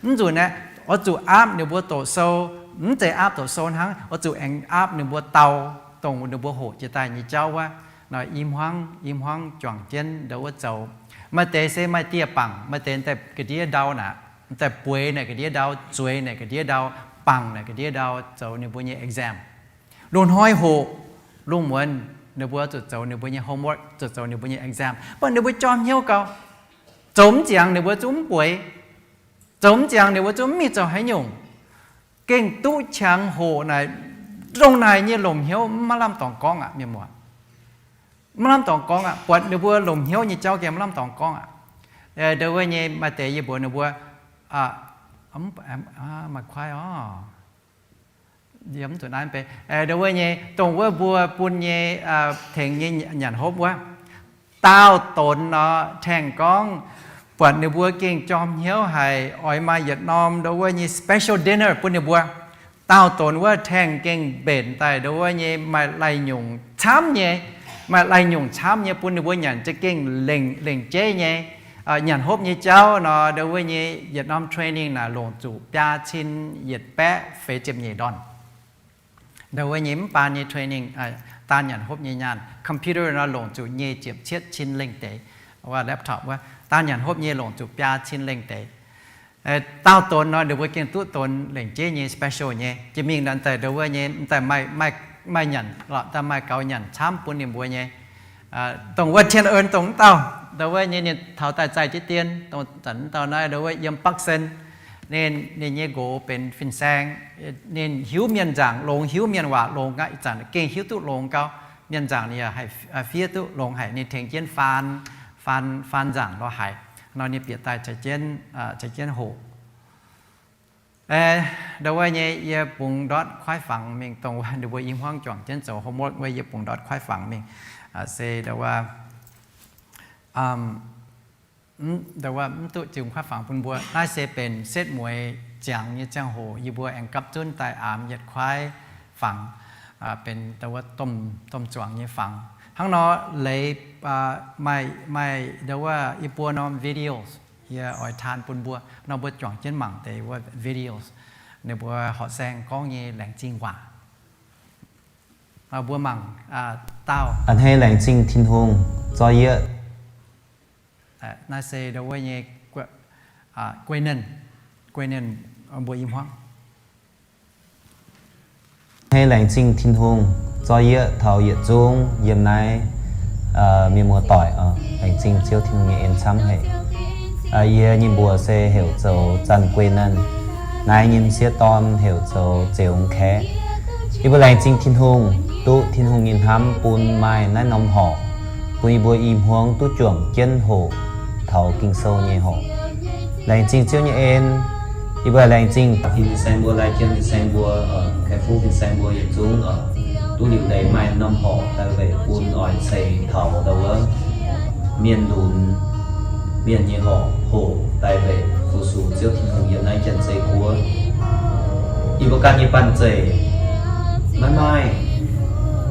Mv nzunc aeqv, oix zuqc aapv ninh mbuo doqc sou. Mv zeiz aapv doqc sou hnangv, oix zuqc aengx aapv ninh mbuo dau, dongh ninh mbuo hoqc jiex daaih nyei jauv wuov. Nor i hmuangv, i hmuangv juangc jienv ndo wuov zoux. Maaih deix se maaih dieh bangc, maaih deix daaih ga'ndiev ndau naaic, daaih bueix naaic ga'ndiev ndau, zueiz naaic ga'ndiev ndau, bangc naaic ga'ndiev ndau zoux ninh mbuo nyei exam. Lungh hnoi hoqc, lungh muonz ninh mbuo zuqc zoux ninh mbuo nyei homework, zuqc zoux ninh mbuo nyei exam. Mv baac ninh mbuo jorm hnyouv gau, zoux mv ziangx ninh mbuo zungv mv bueix. Zoux mv ziangx ninh mbuo zungv mv mingh zoux haaix nyungc. gengh duqv qangx hoqc naaic, ndongc naaic nyei longc hnyouv maiv lamh dorngx gorngv aqv, mienh muoz. Maiv lamh dorngx gorngv aqv. Buatc ninh mbuo longc hnyouv nyei jauv gengh maiv lamh dorngx gorngv aqv. Ndongc wuov nyei maaih deix yie mbuox ninh mbuo, maaih kuaaiv oc. Ndongc wuov nyei, dongh wuov mbuo bun nyei, tengx nyei nyanc hopv wuov, daauh donx nor, tengx gorngv buatc ninh mbuo gengh jorm hnyouv haic, oix maaih yietc norm ndongc wuov nyei special dinner bun ninh mbuo. Daauh donx wuov tengx gengh mbenc daaih ndongc wuov nyei maaih lai-nyungc camv nyei, maaih lai-nyungc camv nyei bun ninh mbuo nyanc za'gengh lengc, lengc jeiv nyei. Nyanc hopv nyei jauv nor, ndongc wuov nyei yietc norm training naaic longc zuqc biaa cin yietc baeqv feix ziepc nyeic ndorn. Ndongc wuov nyei mv baan nyei training, daan nyanc hopv nyei nyaanh, computer nor longc zuqc nyei ziepc cietv cin lengh deix. Wuov laptop wuov, daan nyanc hopv nyei longc zuqc biaa cin lengh deix. Daauh donx nor ninh mbuo gengh duqv donx lengc jeiv nyei special nyei. Jiex mingh nor daaih ndongc wuov nyei daaih maaih, maaih nyanc lorqc, daaih maaih gaux nyanc camv bun ninh mbuo nyei. Dongh wuov tien en dongh wuov dauh, ndongc wuov nyei ninh taux daaih zaih jienv dien, dongh zanc wuov dauh naaiv ndongc wuov yiem Bakv Sen. Ninh, ninh nyei nqox benx fin-saeng. Ninh hiuv mienh nzaangc, longx hiuv mienh waac longx aqv. Ih zanc gengh hiuv duqv longx gau. Mienh nzaangc ninh yaac haih fiev duqv longx haic. Ninh tengx jienv faan, faan, faan nzaangc lorz haic. Nor ninh bieqc daaih caux jienv, caux jienv hoqc. Ndongc wuov nyei yie bungx ndortv kuaaiv fangx mingh, dongh wuov ninh mbuo i hmuangv juangc jienv zoux homework wuov yie bungx ndortv kuaaiv fangx mingh. Se ndongc wuov, ndongc wuov mv duqv ziux kuaaiv fangx bun mbuo. Naaiv se benx setv mueiz ziangx nyei ziangh hoc yie mbuo aengx gapv zunv daaih aamx yietc kuaaiv fangx, benx ndongc wuov domh zuangx nyei fangx. Hnangv nor leiz maaih, maaih ndongc wuov yie mbuo norm videos, yie oix taan bun mbuo, nor mbuo juangc jienv mangc deix wuov videos, ninh mbuo horqc saeng gorngv nyei laengz zingh waac. Mbuo mangc daauh. A'hneiv laengz zingh Tin-Hungh zorqv yie. Naaiv se ndongc wuov nyei guei, guei, guei ninh mbuo i hmuangv. A'hneiv laengz zingh Tin-Hungh zorqv yie taux yietc zungv yiem naaiv mienh muoz-doic oc. Laengz zingh Ziouv Tin-Hungh nyei en camv haic. Yie nyei mbuox se heuc zoux Zanc Guei Ninh. Naaiv nyei m'sieqv dorn heuc zoux Zeux Kaeqv. Yie mbuo laengz zingh Tin-Hungh, duqv Tin-Hungh nyei hnamv bun maaih naaiv norm horqc, bun yie mbuo i hmuangv duqv juangc jienv hoqc taux Ging-Sou nyei horqc. Laengz zingh Ziouv nyei en. Yie mbuo laengz zingh fin-saeng mbuo, lai-jien fin-saeng mbuo, kaeqv fuqv fin-saeng mbuo yietc zungv duqv liuc leiz maaih norm horqc daaih weic bun oix ceix taux ndau wuov mienh lunx, mienh nyei horqc hoqc daaih weic fu-sux Ziouv Tin-Hungh yiem naaiv Janx-Zei Guoqv. Yie mbuo ganh nyei banh zeic maiv maaih,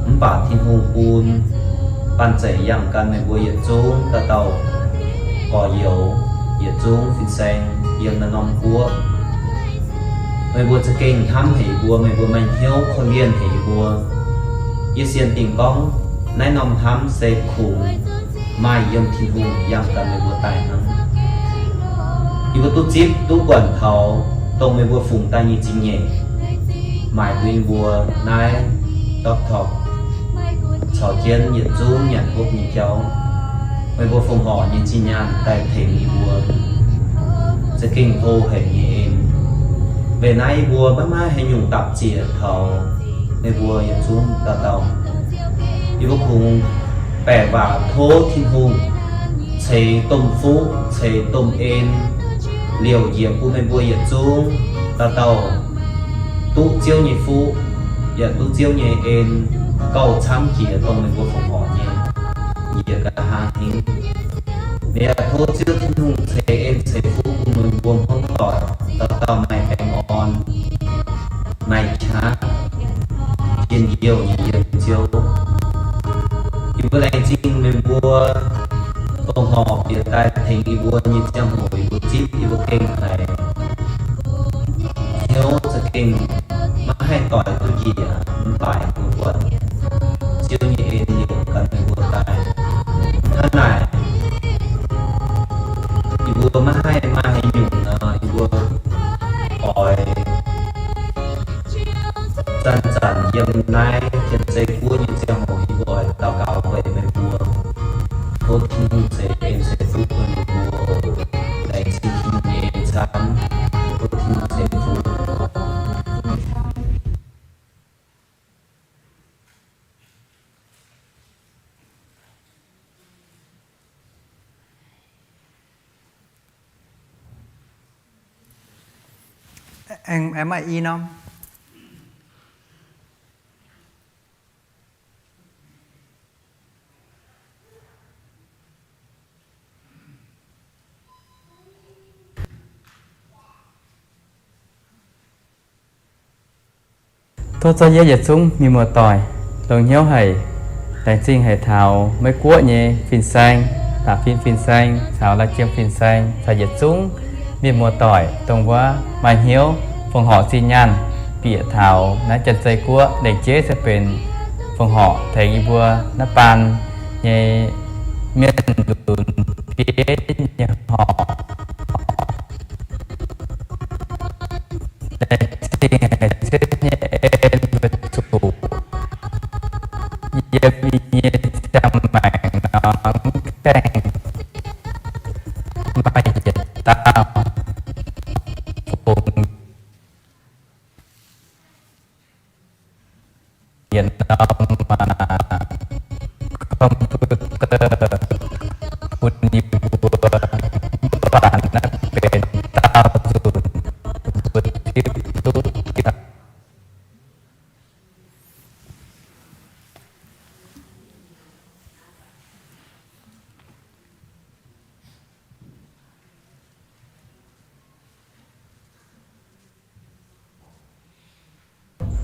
mv baac Tin-Hungh bun banh zeic yangh gan meih mbuo yietc zungv dauh dauh gorx-youz, yietc zungv fin-saeng yiem naaiv norm guoqv. Meih mbuo za'gengh hnamv haic yie mbuo, meih mbuo maaih hnyouv korv-lienh haic yie mbuo. Yie sienx dingc gorngv naaiv norm hnamv se kungx maaih yiem Tin-Hungh yangh gan meih mbuo daaih hnangv. Yie mbuo duqv zipv duqv buonc taux dongh meih mbuo fungx daaih nyei zingh nyeic, maaic bun yie mbuo naaiv Doc Talk caux jienv yietc zungv nyanc hopv nyei jauv. Meih mbuo fongc horc nyei zinh nyaanh daaih tengx yie mbuo za'gengh hlo haic nyei en. Weic naaiv yie mbuo maiv maaih haaix nyungc dapc ziec taux meih mbuo yietc zungv dauh dauh. Yie mbuo kungx baeqc waac tov Tin-Hungh ceix domh fuqv ceix domh en liouc njiec bun meih mbuo yietc zungv dauh dauh duqv Ziouv nyei fuqv yaac duqv Ziouv nyei en gauh camv jiex dongh meih mbuo fongc horc nyei njiec nqa'haav hingv. Liuz tov Ziouv Tin-Hungh ceix en ceix fuqv bun meih mbuo hmuangv doic dauh dauh maaih baengh orn, maaih qaqv, njien-youh nyei yiem Ziouv. Yie mbuo laengz zingh meih mbuo fongc horc bieqc daaih tengx yie mbuo nyei ziangh hoc yie mbuo zipv yie mbuo gengh haiz hnyouv za'gengh maiv haih doix duqv njiec, mv baac yie mbuo buatc Ziouv nyei en liouc gan meih mbuo daaih. Hnangv naaic, yie mbuo maiv haih maaih haaix nyungc nor, yie mbuo oix zanc-zanc yiem naaiv Janx-Zei Guoqv nyei ziangh hoc yie mbuo oix daux gaux weic meih mbuo. Tov Tin-Hungh ceix en ceix fuqv bun meih mbuo. Laengz zingh Tin-Hungh nyei en camv. Tov Tin-Hungh ceix fuqv. Aengx, aengx maaih i norm. Tov zorqv yietv yietc zungv mienh muoz-doic longx hnyouv haic, laengz zingh haic taux Meiv Guoqv nyei fin-saeng, da'fin fin-saeng caux la'jiem fin-saeng caux yietc zungv mienh muoz-doic dongh wuov maaih hnyouv fongc horc zinh nyaanh bieqc taux naaiv Janx-Zei Guoqv. Lengc jeiv se benx fongc horc tengx yie mbuo naaiv baan nyei mienh lunx bieiv nyei horc. Laengz zingh haic Ziouv nyei en mbuo zuqc yiem yie nyei ziangh maengc nor mv gaengh maaih yietc dauh fungx yietc norm computer bun yie mbuo, mv baac naaiv benx daauh nzunc mbuo zipv duqv diuh.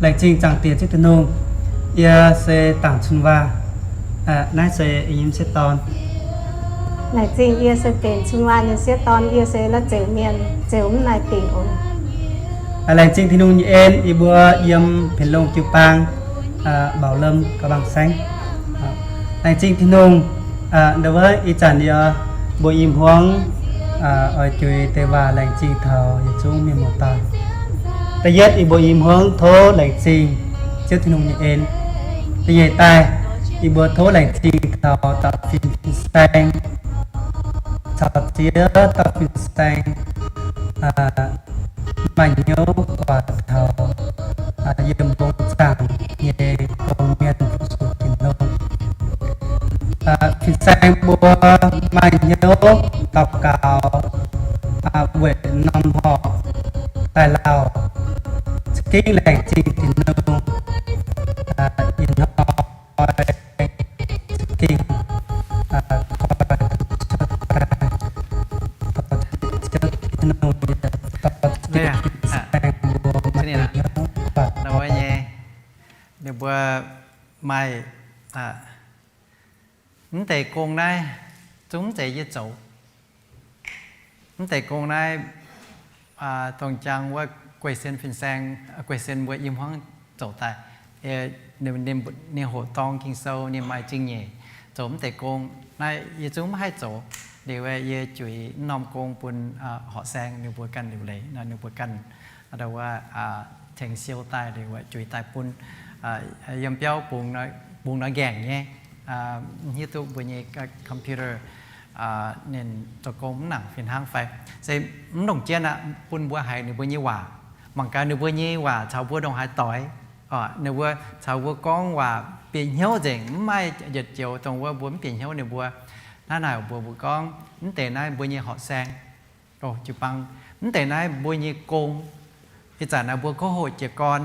Laengz zingh Zaangc Diex Ziouv Tin-Hungh. Yie se Dangc Cun Waac. Naaiv se yie nyei sieqv dorn. Laengz zingh, yie se Dangc Cun Waac nyei sieqv dorn. Yie se La'zeux Mienh, ziouc mv naaic dingc oc. Laengz zingh Tin-Hungh nyei en, yie mbuo yiem Pienx Longh jiu-baang, Mbaux Lomh, Ga'mbang Saengv. Laengz zingh Tin-Hungh, ndau wuov ih zanc yie mbuo i hmuangv oix juix deix waac laengz zingh taux yietc zungv mienh muoz-doic. Da'yietv, yie mbuo i hmuangv tov laengz zingh Ziouv Tin-Hungh nyei en. Da'nyeic daaih, yie mbuo tov laengz zingh taux da'fin fin-saeng, caux ziex dauh fin-saeng maaih hnyouv guatc taux yiem mbong zaangc nyei gong-mienh fu-sux Tin-Hungh. Fin-saeng mbuo maaih hnyouv daux gaux weic norm horqc daaih lauh, za'gengh laengz zingh Tin-Hungh ih hnoi za'gengh koi duqv cuotv daaih. Dorh Ziouv Tin-Hungh, dorh Ziouv fin-saeng mbuo maaih hnyouv guatc nyei, ninh mbuo maaih mv deix gong naaiv zungv mv zeiz yie zoux. Mv deix gong naaiv dongh jang wuov guei sen fin-saeng, guei sen mbuo i hmuangv zoux daaih. Ninh hoqc dorng Ging-Sou, ninh maaih zingh nyeic zoux mv deix gong. Naaiv yie zungv mv haih zoux. Liuz yie juix mv norm gong bun horqc saeng ninh mbuo ganh liuc leiz, ninh mbuo ganh tengx siou daaih liuz juix daaih bun yiem biauv bungx nor nqaengc nyei, mv hiuv duqv mbuo nyei computer ninh zoux gong mv nangc fih hnangv fai. Se mv longc jienv aqv, bun mbuo haiz ninh mbuo nyei waac. Mangc gaax ninh mbuo nyei waac caux mbuo ndongc haaix doix. Ninh mbuo caux mbuo gorngv waac bieqc hnyouv nzengc, mv maaih yietc joux dongh wuov mbuo mv bieqc hnyouv ninh mbuo. Hnangv naaic mbuo, mbuo gorngv mv deix naaiv mbuo nyei horqc saeng, jiu-baang, mv deix naaiv mbuo nyei gong. Ih zanc naaiv mbuo kouv hoqc jiez gorn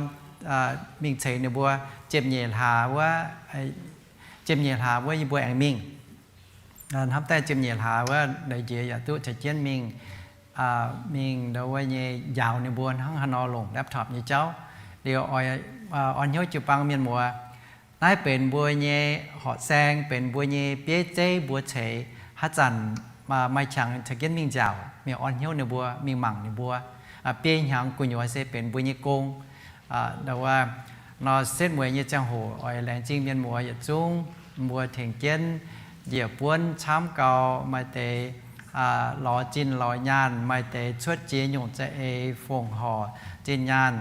mingh ceix ninh mbuo ziepc nyeic hlaax wuov, ziepc nyeic hlaax wuov yie mbuo aengx mingh. Hnamv daaih ziepc nyeic hlaax wuov leiz njiec yaac duqv caux jienv mingh, mingh ndau wuov nyei njaaux ninh mbuo hnangv haaix nor longc laptop nyei jauv. Liuz oix orn hnyouv jiu-baang mienh muoz, naaiv benx mbuo nyei horqc saeng, benx mbuo nyei bieiv zeiv mbuo ceix. Haaix zanc maaih qangx caux jienv mingh njaaux, mingh orn hnyouv ninh mbuo, mingh mangc ninh mbuo. Biei hnyangx gu'nyuoz se benx mbuo nyei gong. Ndau wuov nor setv mueiz nyei ziangh hoc oix laengz zingh mienh muoz yietc zungv mbuo tengx jienv njiec buonv camv gau, maaih deix lorz zinh lorz nyaanh, maaih deix cuotv jiex nyungc za'eix fongc horc zinh nyaanh,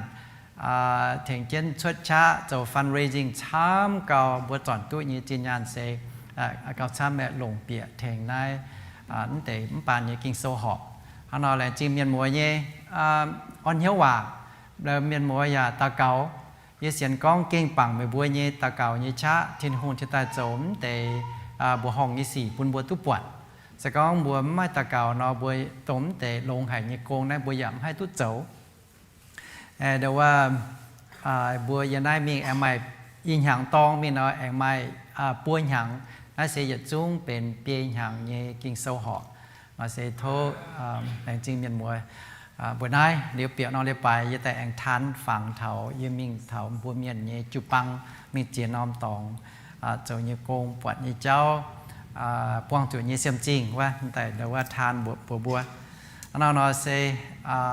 tengx jienv cuotv qaqv zoux fundraising camv gau, mbuo zornc duqv nyei zinh nyaanh se gauh camv aeqv, longc bieqc tengx naaiv mv deix mv baan nyei Ging-Sou horqc. Hnangv nor laengz zingh mienh muoz nyei orn hnyouv waac. Mienh muoz yaac daux gaux. Yie sienx gorngv gengh bangc meih mbuo nyei daux gaux nyei qaqv, Tin-Hungh cingx daaih zoux mv deix mbuoqc horngh nyei sic bun mbuo duqv buatc. Se gorngv mbuo mv maaih daux gaux nor, mbuo dongh mv deix longx haic nyei gong naaiv mbuo yaac mv haih duqv zoux. Ndo wuov, mbuo yiem naaiv mingh aengx maaih i hnyangx dorng mingh nor, aengx maaih buo hnyangx. Naaiv se yietc zungv benx biei hnyangx nyei Ging-Sou horc. Nor se tov laengz zingh mienh muoz. Mbuo naaiv liuz bieqc norm leiz-baaix yie daaih aengx taan fangx taux yie mingh taux mbuo mienh nyei jiu-baang, mingh ziex norm dorngx, zoux nyei gong, buatc nyei jauv, buangh zuqc nyei siemv-zingh wuov, daaih ndo wuov taan mbuox mbuo. Hnangv naaiv nor se